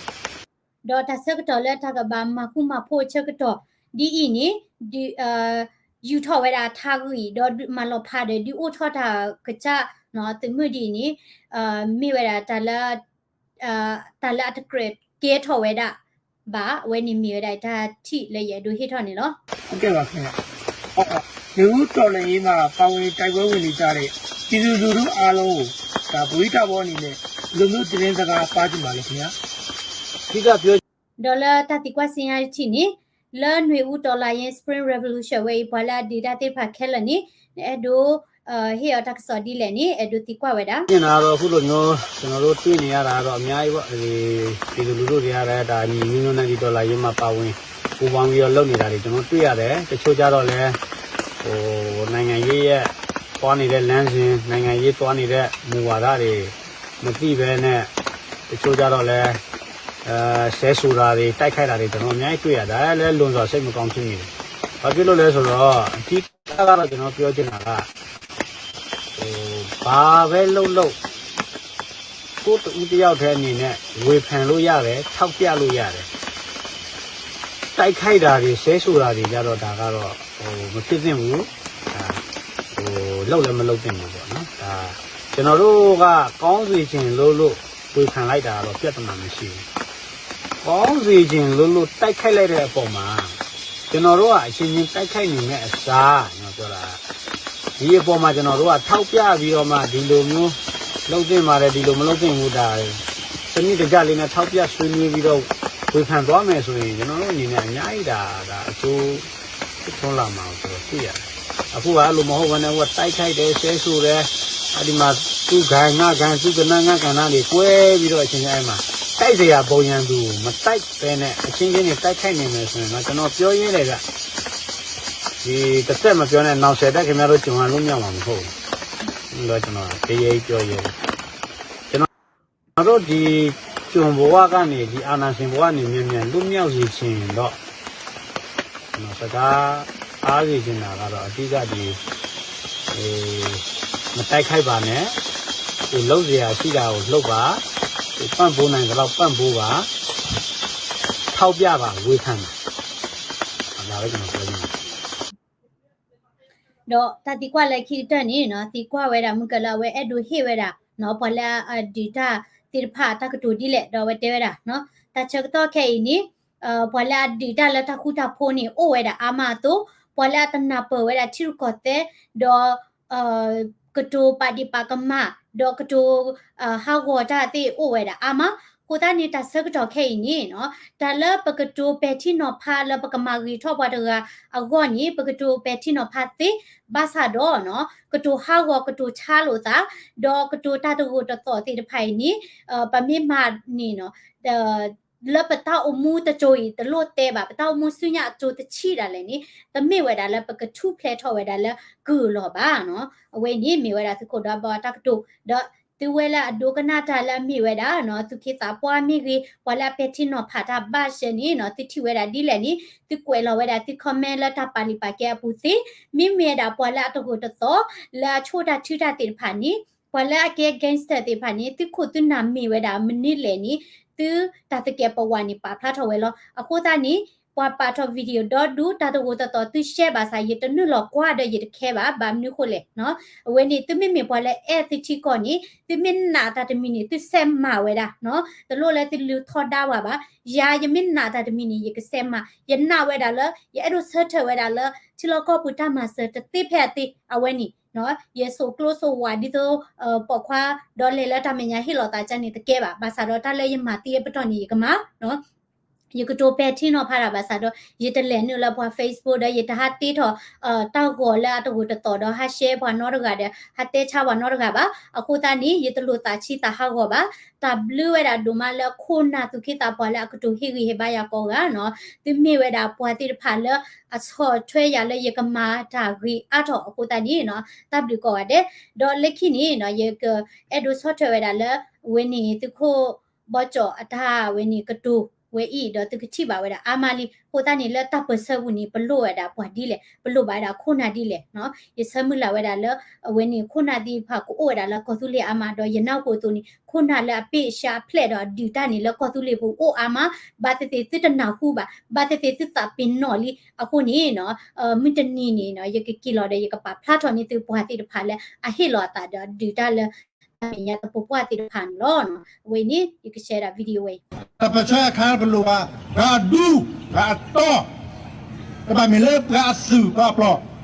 ဒီးတၢ်ဆၢကတီၢ်လၢတၢ်ကဘၣ်မၤဃူမၤဖိးအဆၢကတီၢ် ဒ်အံၤန့ၣ် ဒုး ယူာ်ထီၣ်ဝဲဒၣ်ထးဂံၢ် ဒီးမၤလီၤဖးဒီး ဒုးအိၣ်ထီၣ်တၢ်ကစၢ် သုးမုၢ်ဒ်အံၤန့ၣ် မ့ၢ်ဝဲဒၣ်တၢ်လၢ တၢ်လၢအတကြၢးကဲထီၣ်ဝဲဒၣ်ဘၣ်. အဝဲန့ၣ်မ့ၢ်ဝဲဒၣ်တၢ်ထံၣ်လၢယအဲၣ်ဒိးဟ့ၣ်ထီၣ်န့ၣ်လီၤ. ဟုတ်ကဲ့ပါခင်ဗျာ။ နွေဦးတော်လှန်ရေးမှာ ပါဝင်တိုက်ပွဲဝင်နေကြတဲ့ ပြည်သူလူထုအားလုံးကို ဒါ ဗွီတၢ်ဘီအနေနဲ့ ဘယ်လိုမျိုးသတင်းစကား ပါးချင်ပါလဲခင်ဗျာ။ ဒီးလၢတၢ်သံကွၢ်စံညါတထံၣ်န့ၣ် လၢနွေဦးတော်လှန်ရေး Spring Revolution ဝဲအံၤ ပှၤလၢအဒုးတၢ်သ့ၣ်တဖၣ်ခဲလၢာ်န့ၣ် နအဲၣ်ဒိး ဟ့ၣ်အီၤတၢ်ကစီၣ်ဒ်လဲၣ်န့ၣ် အဲၣ်ဒိးသံကွၢ်ဝဲဒၣ်. ကျွန်တော်တို့အခုလိုမျိုး ကျွန်တော်တို့တွေ့နေရတာကတော့အများကြီးပေါ့. ဒီပြည်သူလူထုတွေကလည်း ဒါညီညီညွတ်ညွတ်နဲ့ ဒီတော်လှန်ရေးမှာပါဝင်ပူးပေါင်းပြီးတော့လုပ်နေတာတွေ ကျွန်တော်တွေ့ရတယ်. တချို့ကျတော့လည်း ဟို နိုင်ငံရေးရဲ့သွားနေတဲ့လမ်းစဉ် နိုင်ငံရေးသွားနေတဲ့မူဝါဒတွေမသိဘဲနဲ့ တချို့ကျတော့လည်း အဲ ဆဲဆိုးတာတွေ တိုက်ခိုက်တာတွေ ကျွန်တော်အများကြီးတွေ့ရတယ်။ ဒါလည်း လွန်စွာစိတ်မကောင်းဖြစ်မိတယ်။ ဘာဖြစ်လို့လဲဆိုတော့ အဓိကကတော့ ကျွန်တော်ပြောချင်တာက ဟို ဘာပဲလုပ်လုပ် ကိုယ့်တဦးတစ်ယောက်တည်းအနေနဲ့ ဝေဖန်လို့ရတယ် ထောက်ပြလို့ရတယ်။ တိုက်ခိုက်တာတွေ ဆဲဆိုတာတွေကျတော့ ဒါကတော့ ဟို မဖြစ်သင့်ဘူး။ ဒါ ဟို လုပ်လည်းမလုပ်သင့်ဘူးပေါ့နော်။ ဒါ ကျွန်တော်တို့က ကောင်းစေချင်လို့လို့ ဝေဖန်လိုက်တာကတော့ ပြဿနာမရှိဘူး။ ကောင်းစေချင်လို့လို့ တိုက်ခိုက်လိုက်တဲ့အပေါ်မှာ ကျွန်တော်တို့ကအချင်းချင်းတိုက်ခိုက်နေမဲ့အစား ကျွန်တော်ပြောတာ ဒီအပေါ်မှာ ကျွန်တော်တို့ကထောက်ပြပြီးတော့မှ ဒီလိုမျိုးလုပ်သင့်ပါတယ် ဒီလိုမလုပ်သင့်ဘူး ဒါ စနစ်တကျလေးနဲ့ ထောက်ပြဆွေးနွေးပြီးတော့ ဝေဖန်သွားမယ်ဆိုရင် ကျွန်တော်တို့အနေနဲ့ အများကြီးဒါ ဒါအကျိုးဖြစ်ထွန်းလာမှာကို ကျွန်တော်တွေ့ရတယ်။ အခုကအဲ့လိုမဟုတ်ဘဲနဲ့ ဟိုကတိုက်ခိုက်တယ် ဆဲဆိုတယ် အဲ့ဒီမှာ သူ့ဂိုဏ်းငါ့ဂိုဏ်း သူ့ကဏ္ဍငါ့ကဏ္ဍတွေ ကွဲပြီးတော့ အချင်းချင်းအဲ့မှာ တိုက်စရာပုံစံသူ မတိုက်ဘဲနဲ့ အချင်းချင်းတွေ တိုက်ခိုက်နေမယ်ဆိုရင်တော့ ကျွန်တော်ပြောရဲတယ်ဗျ။ ဒီတစ်သက်မပြောနဲ့ နောင်ဆယ်သက်ခင်ဗျားတို့ ကျွန်တော်လွတ်မြောက်မှာမဟုတ်ဘူး။ ဒီတော့ ကျွန်တော်တရေပြောရဲတယ်။ ကျွန်တော်တို့ ဒီကျွန်ဘဝကနေ ဒီအာဏာရှင်ဘဝကနေ မြန်မြန်လွတ်မြောက်စေချင်တော့ ကျွန်တော်စကားအားစေချင်တာကတော့ အဓိကဒီ အဲ မတိုက်ခိုက်ပါနဲ့ ကိုယ်လုပ်စရာရှိတာကိုလုပ်ပါ ကိုယ်ပံ့ပိုးနိုင်သလောက်ပံ့ပိုးပါ ထောက်ပြပါ ဝေဖန်ပါ ဒါပဲကျွန်တော်ပြောချင်တယ် ဒီးတၢ်သံကွၢ်လၢခံကတၢၢ်န့ၣ်နီၤ သံကွၢ်ဝဲဒၣ်မုၢ်ကလၢအဝဲအဲၣ်ဒိးဟ့ၣ်ဝဲဒၣ်နီၤ ပှၤလၢအဒုးတၢ်သ့ၣ်တဖၣ်အတၢ်ကတိၤဒ်လဲၣ် ဒီးအဝဲတဲဝဲဒၣ်နီၤ တၢ်ဆၢကတီၢ်ခဲအံၤန့ၣ် ပှၤလၢအဒုးတၢ်လၢတၢ်ဃူတၢ်ဖိးန့ၣ် အိၣ်ဝဲဒၣ်အါမးအသိး ပှၤလၢအတနၢ်ပၢၢ်ဝဲဒၣ်ထံရူၢ်ကီၢ်သဲး ဒီး ကတိၤပာ်ဒံးပာ်ကမၣ် ဒီးကတိၤ ဟးဂီၤတၢ်သ့ၣ်အိၣ်ဝဲဒၣ်အါမး အဃိသတးန့ၣ် တၢ်ဆၢကတီၢ်ခဲအံၤန့ၣ်နီၤ တၢ်လၢပကတိၤပဲာ်ထံနီၤဖးလၢပကမၤဂ့ၤထီၣ်ပှၤတဂၤအဂီၢ်န့ၣ် ပကတိၤပဲာ်ထံနီၤဖးသ့ ဘၣ်ဆၣ်ဒီးနီၤ ကတိၤဟးဂီၤကတိၤဆါလိာ်သး ဒီးကတိၤတၢ်တဂိာ်တသီၣ်သ့ၣ်တဖၣ်အံၤန့ၣ် ပမ့ၢ်မၤန့ၣ်နီၤ လၢပတၢ်အိၣ်မူတစိၤအံၤ တလိၣ်တဲဘၣ် ပတၢ်အိၣ်မူဆူညါအစိၤတဆံးဒၣ်လဲာ်န့ၣ် တမ့ၢ်ဝဲဒၣ်လၢပကထူၣ်ဖျဲးထီၣ်ဝဲဒၣ်လၢကုၢ်အလီၢ်ဘၣ်နီၤ အဝဲန့ၣ်မ့ၢ်ဝဲဒၣ်သုးခိၣ်ဒီဘီတၢ်ကတိၤ ဒီးသုဝဲလၢအဒိကနၣ်တၢ်လၢအမ့ၢ်ဝဲဒၣ်နီၤ သူၣ်က့သးပှၢ်မ့ၢ်ဂ့ၤ ပှၤလၢအပဲာ်ထံနီၤဖးတၢ်ဘၣ်စဲန့ၣ်နီၤ သုထံၣ်ဝဲဒၣ်ဒ်လဲၣ်န့ၣ် သုကွဲးလီၤဝဲဒၣ်သု comment လၢတၢ်ပာ်လုၢ်ပာ်ကဲအပူၤသ့ မ့မ့ၢ်ဝဲဒၣ်ပှၤလၢအတဂိာ်တသီၣ် လၢအဆိၣ်တၢ်ထုတၢ်သ့ၣ်တဖၣ်န့ၣ် ပှၤလၢအကဲ gangster သ့ၣ်တဖၣ်န့ၣ် သုခိၣ်သုနၢ်မ့ၢ်ဝဲဒၣ်မနုၤလဲၣ်န့ၣ် သုတၢ်သကဲးပဝးန့ၣ် ပာ်ဖျါထီၣ်ဝဲလီၤ. အဃိသတးန့ၣ် ပှၤပာ်ထီၣ် video ဒီဒူၣ် တၢ်တဂိာ်တသီၣ် သု share ဘၣ်ဆၣ် ယတနုာ်လီၤကွၢ်ဒီးယတခဲဘၣ် ဘၣ်မနုၤဃိလဲၣ်နီၤ. အဝဲန့ၣ် သုမ့မ့ၢ်ပှၤလၢအဲၣ်သုထံကီၢ်န့ၣ် သုမ့ၢ်နာ်တၢ်တမံၤန့ၣ် သုဆဲးမၤဝဲဒၣ်နီၤ. တလိၣ်လၢသုလူၤထီဒါဝဲဘၣ်. ယၤယမ့ၢ်နာ်တၢ်တမံၤန့ၣ် ယကဆဲးမၤ. ယနာ်ဝဲဒၣ်လၢ ယအဲၣ်ဒိးဆၢထၢၣ်ဝဲဒၣ်လၢ ထံလီၢ်ကီၢ်ပူၤတၢ်မၤစၢၤတသ့ဖဲအသ့ အဝဲန့ၣ် ယစိာ်ကျိစိာ်ဝးဒ်သိး ပိာ်ခွါဒီးလဲၤလၢတၢ်မဲာ်ညါဟ့ၣ်လီၤသးကန့ၣ်တကဲဘၣ်. ဘၣ်ဆၣ်ဒီးတၢ်လၢယမၤသ့အပတီၢ်န့ၣ် ယကမၤ ယကတိၤပဲာ်ထံနီၤဖးတၢ်ဘၣ်ဆၣ်ဒီး ယတလဲၤနုာ်လၢပှၤ Facebook ဒီးယတဟးတ့ထီၣ် တၢ်ဂီၤလၢအတဂိာ်တသီၣ်ဒီးဟး share ပှၤနီတဂၤဒီး ဟးတဲဆါပှၤနီတဂၤဘၣ်. အဃိသတးန့ၣ် ယတလိၣ်သးဆံးသးဟးဂီၤဘၣ်. တၢ်ဘျုးဝဲဒၣ်ဒိၣ်မးလၢခိၣ်နၢ်သူၣ်က့သးပှၢ်လၢအကတိၤဟ့ၣ်ဂံၢ်ဟ့ၣ်ဘါယၤကိးဂၤနီၤ. သုမ့ၢ်ဝဲဒၣ်ပှၤသ့ၣ်တဖၣ်လၢအဆီၣ်ထွဲယၤလၢယကမၤတၢ်ဂ့ၤအါထီၣ်အဃိသတးန့ၣ်နီၤ တၢ်ဘျုးကိးဂၤဒဲး. ဒီးလၢခံန့ၣ်နီၤ ယကအဲၣ်ဒိးဆီၣ်ထွဲဝဲဒၣ်လၢ အဝဲန့ၣ်သုးခိၣ်ဘီကၠီၣ်အတၢ်ဝဲန့ၣ်ကတိၤဝဲအံၤ ဒီးသုကထံၣ်ဘၣ်ဝဲဒၣ်အါမးလံ. အဃိသတးန့ၣ်လၢတၢ်ပၢၢ်ဆၢပူၤန့ၣ် ပလိၣ်ဝဲဒၣ်ပှၤဒ်လဲၣ် ပလိၣ်ဘၣ်ဝဲဒၣ်ခိၣ်နၢ်ဒ်လဲၣ်နီၤ. ယဆၢမုၢ်လၢ်ဝဲဒၣ်လၢ အဝဲန့ၣ်ခိၣ်နၢ်သ့ၣ်တဖၣ်ကအိၣ်ဝဲဒၣ်လၢကီၢ်သူလ့ၤအါမး ဒီးယနၢ်ဟူအသိးန့ၣ် ခိၣ်နၢ်လၢအပ့ၢ်အရှါအဖျဲၣ်ဒီးအဒုးတၢ်န့ၣ်လၢကီၢ်သူလ့ၤပူၤအိၣ်အါမး ဘၣ်သ့ၣ်သ့ၣ်သုတနၢ်ဟူဘၣ် ဘၣ်သ့ၣ်သ့ၣ်သုသးပ့ၤနီၣ်လံ. အဃိန့ၣ်နီၤ မုၢ်တနံၤန့ၣ်နီၤ ယကက့ၤလီၤဒီးယကပာ်ဖျါထီၣ်န့ၢ်သုပှၤသ့ၣ်တဖၣ်လၢအဟ့ၣ်လီၤအသးဒီးဒုးတၢ်လၢ တၢ်မဲာ်ညါသပှၢ်ပှၢ်သ့ၣ်တဖၣ်န့ၣ်လီၤ. အဝဲန့ၣ် ယက share ဒၣ် video ဝဲအံၤ တၢ်ပၢၢ်ဆၢအခါတလိၣ်ဘၣ် ပှၤအဒူ ပှၤအတီ တဘၣ်မ့ၢ်လၢပှၤအစုၣ်ပှၤအပျီၢ်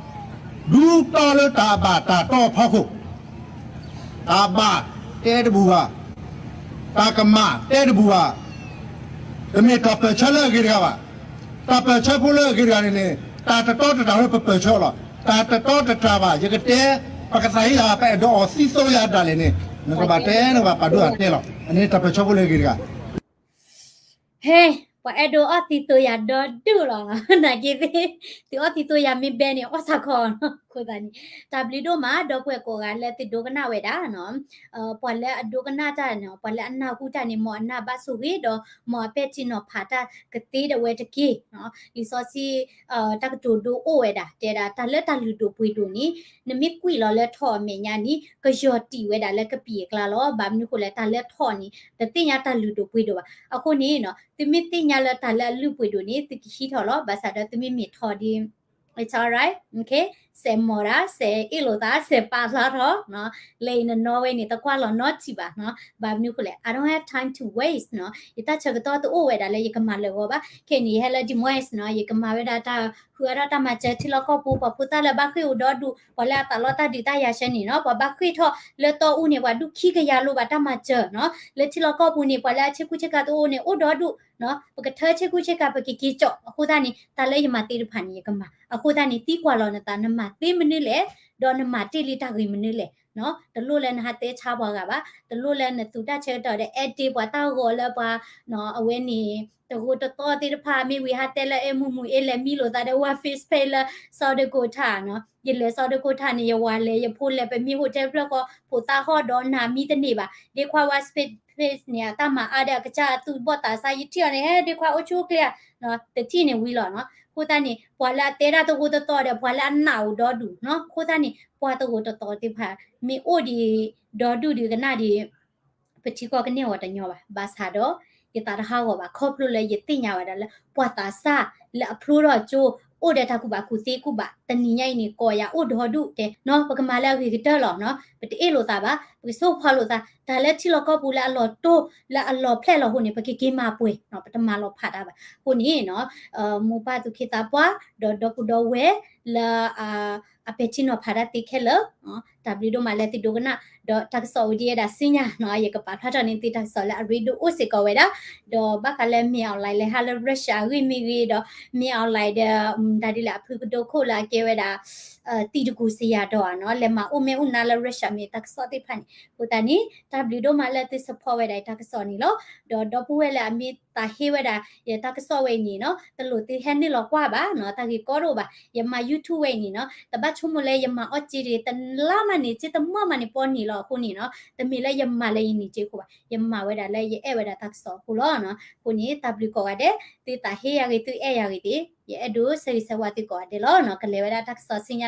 ဒူတီလၢတၢ်ဘၣ်တၢ်တီအဖီခိၣ် တၢ်ဘၣ်တဲတဘူၣ်ဘၣ်, တၢ်ကမၣ်တဲတဘူၣ်ဘၣ်, တမ့ၢ်တၢ်ပၢၢ်ဆၢလၢအဂ့ၤတဂၤဘၣ်. တၢ်ပၢၢ်ဆၢဖိလၢအဂ့ၤတဂၤန့ၣ်န့ၣ် တၢ်တတီတတြၢ်လၢပပၢၢ်ဆၢအီၤလီၤ. တၢ်တတီတတြၢ်ဘၣ် ယကတဲ ပကသးဟ့ယၤ ပအဲၣ်ဒိးအီၤသံသိယၤဒၣ်လဲာ်န့ၣ် နကဘၣ်တဲ နကဘၣ်ပာ်ဒိၣ်အတဲလီၤ. အန့ၣ်တၢ်ပၢၢ်ဆၢဖိလၢအဂ့ၤတဂၤ ဟဲ ပှၤအဲၣ်ဒိးအီၣ်သံသိယၤဒီဒူၣ်လီၤ. နာ်က့သ့ၣ် သုအီၣ်သံသိယၤမ့ၢ်ဘဲန့ၣ် အီၣ်စးခီနီၤ. အဃိသတးန့ၣ် တၢ်ဘျုးဒိၣ်မး ဒီပုၢ်ဝဲၢ်ကိးဂၤလၢသုဒိကနၣ်ဝဲဒၣ်နီၤ. ပှၤလၢအဒိကနၣ်တၢ်နီၤ ပှၤလၢအနၢ်ဟူတၢ်န့ၣ် မ်အနၢ်ဘၣ်ဆိၣ်ဂ့ၤ ဒီးမ်အပဲာ်ထံနီၤဖးတၢ်ကသ့ဒၣ်ဝဲတက့ၢ်နီၤ. လံာ်စီဆှံ တၢ်ကတိၤဒိအိၣ်ဝဲဒၣ် တဲဒၣ် တၢ်လၢတၢ်လုၢ်ဒိၣ်ပှ့ၤဒိၣ်န့ၣ် နမ့ၢ်ကွံာ်လီၤလၢထိးအမဲာ်ညါန့ၣ် ကယီၤတံၢ်ဝဲဒၣ်လၢကပံာ်အကျါလီၤ. ဘၣ်မနုၤအဃိလဲၣ် တၢ်လၢထိးန့ၣ် တသ့ၣ်ညါတၢ်လုၢ်ဒိၣ်ပှ့ၤဒိၣ်ဘၣ်. အဃိန့ၣ်နီၤ သုမ့ၢ်သ့ၣ်ညါလၢတၢ်လၢအလုၢ်ပှ့ၤဒိၣ်န့ၣ် သုကဟံးထီၣ်လီၤ. ဘၣ်ဆၣ်ဒီးသုမ့မ့ၢ်ထိးဒ် it's alright, okay, စဲးမိာ်တၢ် စဲးအ့ၣ်လိာ်သး စဲးပာ်ဖျါထီၣ်နီၤ. လၢအံၤနနီၣ်ဝဲန့ၣ် တကွၢ်လီၤနီတထံၣ်ဘၣ်နီၤ. ဘၣ်မနုၤအဃိလဲၣ် I don't have time to waste နီၤ. ယတၢ်ဆၢကတီၢ်တအိၣ်ဝဲဒၣ်လၢယကမၤလၢာ်ဂီၤဘၣ်. ခဲအံၤန့ၣ် ယဟဲလၢ Des Moines နီၤ ယကမၤဝဲဒၣ်တၢ်ဃုအါထီၣ်တၢ်မၤစၢၤထံလီၢ်ကီၢ်ပူၤ ပှၤဖိသၣ်လၢဘၣ်ဃ့ၢ်အိၣ်ဒီဒူၣ် ပှၤလၢအသးလီတၢ်ဒုးတၢ်ယၤဆၢန့ၣ်နီၤ. ပှၤဘၣ်ဃ့ၢ်ထီၣ်လၢတီအူန့ၣ် ပှၤဒူၣ်ခံကယၤလိၣ်ဘၣ်တၢ်မၤစၢၤနီၤ. လၢထံလီၢ်ကီၢ်ပူၤန့ၣ် ပှၤလၢအဆ့ကူဆ့ကၤတအိၣ်န့ၣ် အိၣ်ဒီဒူၣ်နီၤ. ပကထၢဆ့ကူဆ့ကၤ ပကက့ၤကၠီၣ်. အဃိသတးန့ၣ် တၢ်လၢယမၤသ့တဖၣ်န့ၣ် ယကမၤ. အဃိသတးန့ၣ် သံကွၢ်လီၤနသး နမၤသ့မနုၤလဲၣ်, ဒီးနမၤတ့ၢ်လံတၢ်ဂ့ၤမနုၤလဲၣ်နီၤ. တလိၣ်လၢနဟးတဲဆါပှၤဂၤဘၣ်. တလိၣ်လၢနသူၣ်တၢ်ဆၢကတီၢ်ဒီး edit ပှၤတၢ်ဂီၤလၢပှၤ အဝဲန့ၣ် တဂိာ်တသီသ့ၣ်တဖၣ် မ့ၢ်ဝံၤဟးတဲလၢအဲၣ်မုၢ်မုၢ်အ့လဲၤမံလိာ်သးဒီးဝၤ Facebook လၢ စီၤဒကိးထၣ်နီၤ. ယလဲၤစီၤဒကိးထၣ်န့ၣ် ယဝၤလဲၤယဖိလဲၤ ပမံ hotel ဖျၢၣ်ဃီ ဖိသၣ်ဟီၣ်ဒီးနၤမံတန့ၢ်ဘၣ်. ဒ့ခွါဝၤ Facebook န့ၣ် အတၢ်မၤအါဒီးအကစၢ်အသူၣ်ဘီၣ်သးစၢ် ယထံၣ်အီၤန့ၣ် ဟဲဒ့ခွါအိၣ်ဆူၣ်အိၣ်ချ့ဧါ, တထံၣ်န့ၣ်ဝံၤလီၤနီၤ. အဃိသတးန့ၣ် ပှၤလၢအတဲဒၣ်တဂိာ်တသီဒီး ပှၤလၢအနာ်အိၣ်ဒီဒူၣ်နီၤ. အဃိသတးန့ၣ် ပှၤတဂိာ်တသီသ့ၣ်တဖၣ် မ့ၢ်အိၣ်ဒံးဒီဒူၣ်ဒံးကနၣ်ဒံး ပထံကီၢ်ကန့ၢ်အီၤတညီဘၣ်. ဘၣ်ဆၣ်ဒီး ယသးတဟးဂီၤဘၣ် ခီဖျိလၢယသ့ၣ်ညါဝဲဒၣ်လၢ ပှၤသးစၢ်လၢအဖျိထီၣ်ကၠိ အိၣ်ဒီးတၢ်ကူၣ်ဘၣ်ကူၣ်သ့ကူၣ်ဘၣ် တနံၤညါအံၤန့ၣ် ကိးယၤအိၣ်ဒီဒူၣ်တဲနီၤ. ပကမၤလၢအဂ့ၤကတၢၢ်လီၤနီၤ. ပတအ့ၣ်လိာ်သးဘၣ်, ပကဆိၣ်ဖီလိာ်သး, တၢ်လၢထံလီၢ်ကီၢ်ပူၤလၢအလီၤတိၢ် လၢအလီၤဖျဲၣ်လီၤဟိန့ၣ် ပကက့ၤမၤပှဲၤနီၤ, ပတမၤလီၤဖးတၢ်ဘၣ်. အဃိန့ၣ်နီၤ မိၢ်ပၢ်သူၣ်က့သးပှၢ် ဒီးဒီပုၢ်ဒီဝဲၢ်လၢ အပဲာ်ထံနီၤဖးတၢ်သ့ခဲလၢာ်, တၢ်ဘျုးဒိၣ်မးလၢသုဒိကနၣ်, ဒီးတၢ်ကစီၣ်ဝံၤဒ်ဝဲဒၣ်ဆူညါနီၤ, ယကပာ်ဖျါထီၣ်န့ၢ်သုတၢ်ကစီၣ်လၢအရ့ဒိၣ်အိၣ်စ့ၢ်ကီးဝဲဒၣ်, ဒီးဘၣ်ဃးလၢ မင်းအောင်လှိုင် လဲၤဟးလၢ Russia အဂ့ၢ်မ့ၢ်ဂ့ၤဒီး မင်းအောင်လှိုင် ဒီး ဒ်လဲၣ်အဖုကဒိခိၣ်လၢအကဲဝဲဒၣ် သံတကူစယၤဒီးနီၤ လဲၤမၤအိၣ်မ့ၢ်အိၣ်နါလၢ Russia မ့ၢ်တၢ်ကစီၣ်သ့ၣ်တဖၣ်န့ၣ်, အဃိသတးန့ၣ် တၢ်ဘျုးဒိၣ်မးလၢသု support ဝဲဒၣ်တၢ်ကစီၣ်န့ၣ်လီၤ. ဒီးဒီပုၢ်ဝဲၢ်လၢအမ့ၢ်သးဟ့ဝဲဒၣ် ယတၢ်ကစီၣ်ဝဲအံၤန့ၣ်နီၤ, တလိၣ်သုဟဲနုာ်လီၤကွၢ်ဘၣ်နီၤ, တၢ်ဂ့ၢ်ကီတအိၣ်ဘၣ်. ယမၤ YouTube ဝဲအံၤန့ၣ်နီၤ, တဘၣ်ဆိကမိၣ်လၢယမၤအီၣ်စ့တဂ့ၤ, တလါမးန့ၣ် စ့တမၢမးန့ၣ် ပီနံၤလီၤအဃိန့ၣ်နီၤ, တမ့ၢ်လၢယမၤလၢယနံၤစ့အဃိဘၣ်, ယမၤဝဲဒၣ်လၢယအဲၣ်ဝဲဒၣ်တၢ်ကစီၣ်အဃိလီၤ. အဃိန့ၣ် တၢ်ဘျုးကိးဂၤဒဲး, သုသးဟ့ယၤဂ့ၤ သုအဲၣ်ယၤဂ့ၤသ့ၣ်, ယအဲၣ်ဒိးဆၢဂ့ၤဆၢဝါသုကိးဂၤဒဲးလီၤ. ကလဲၤဝဲဒၣ်တၢ်ကစီၣ်ဆူညါ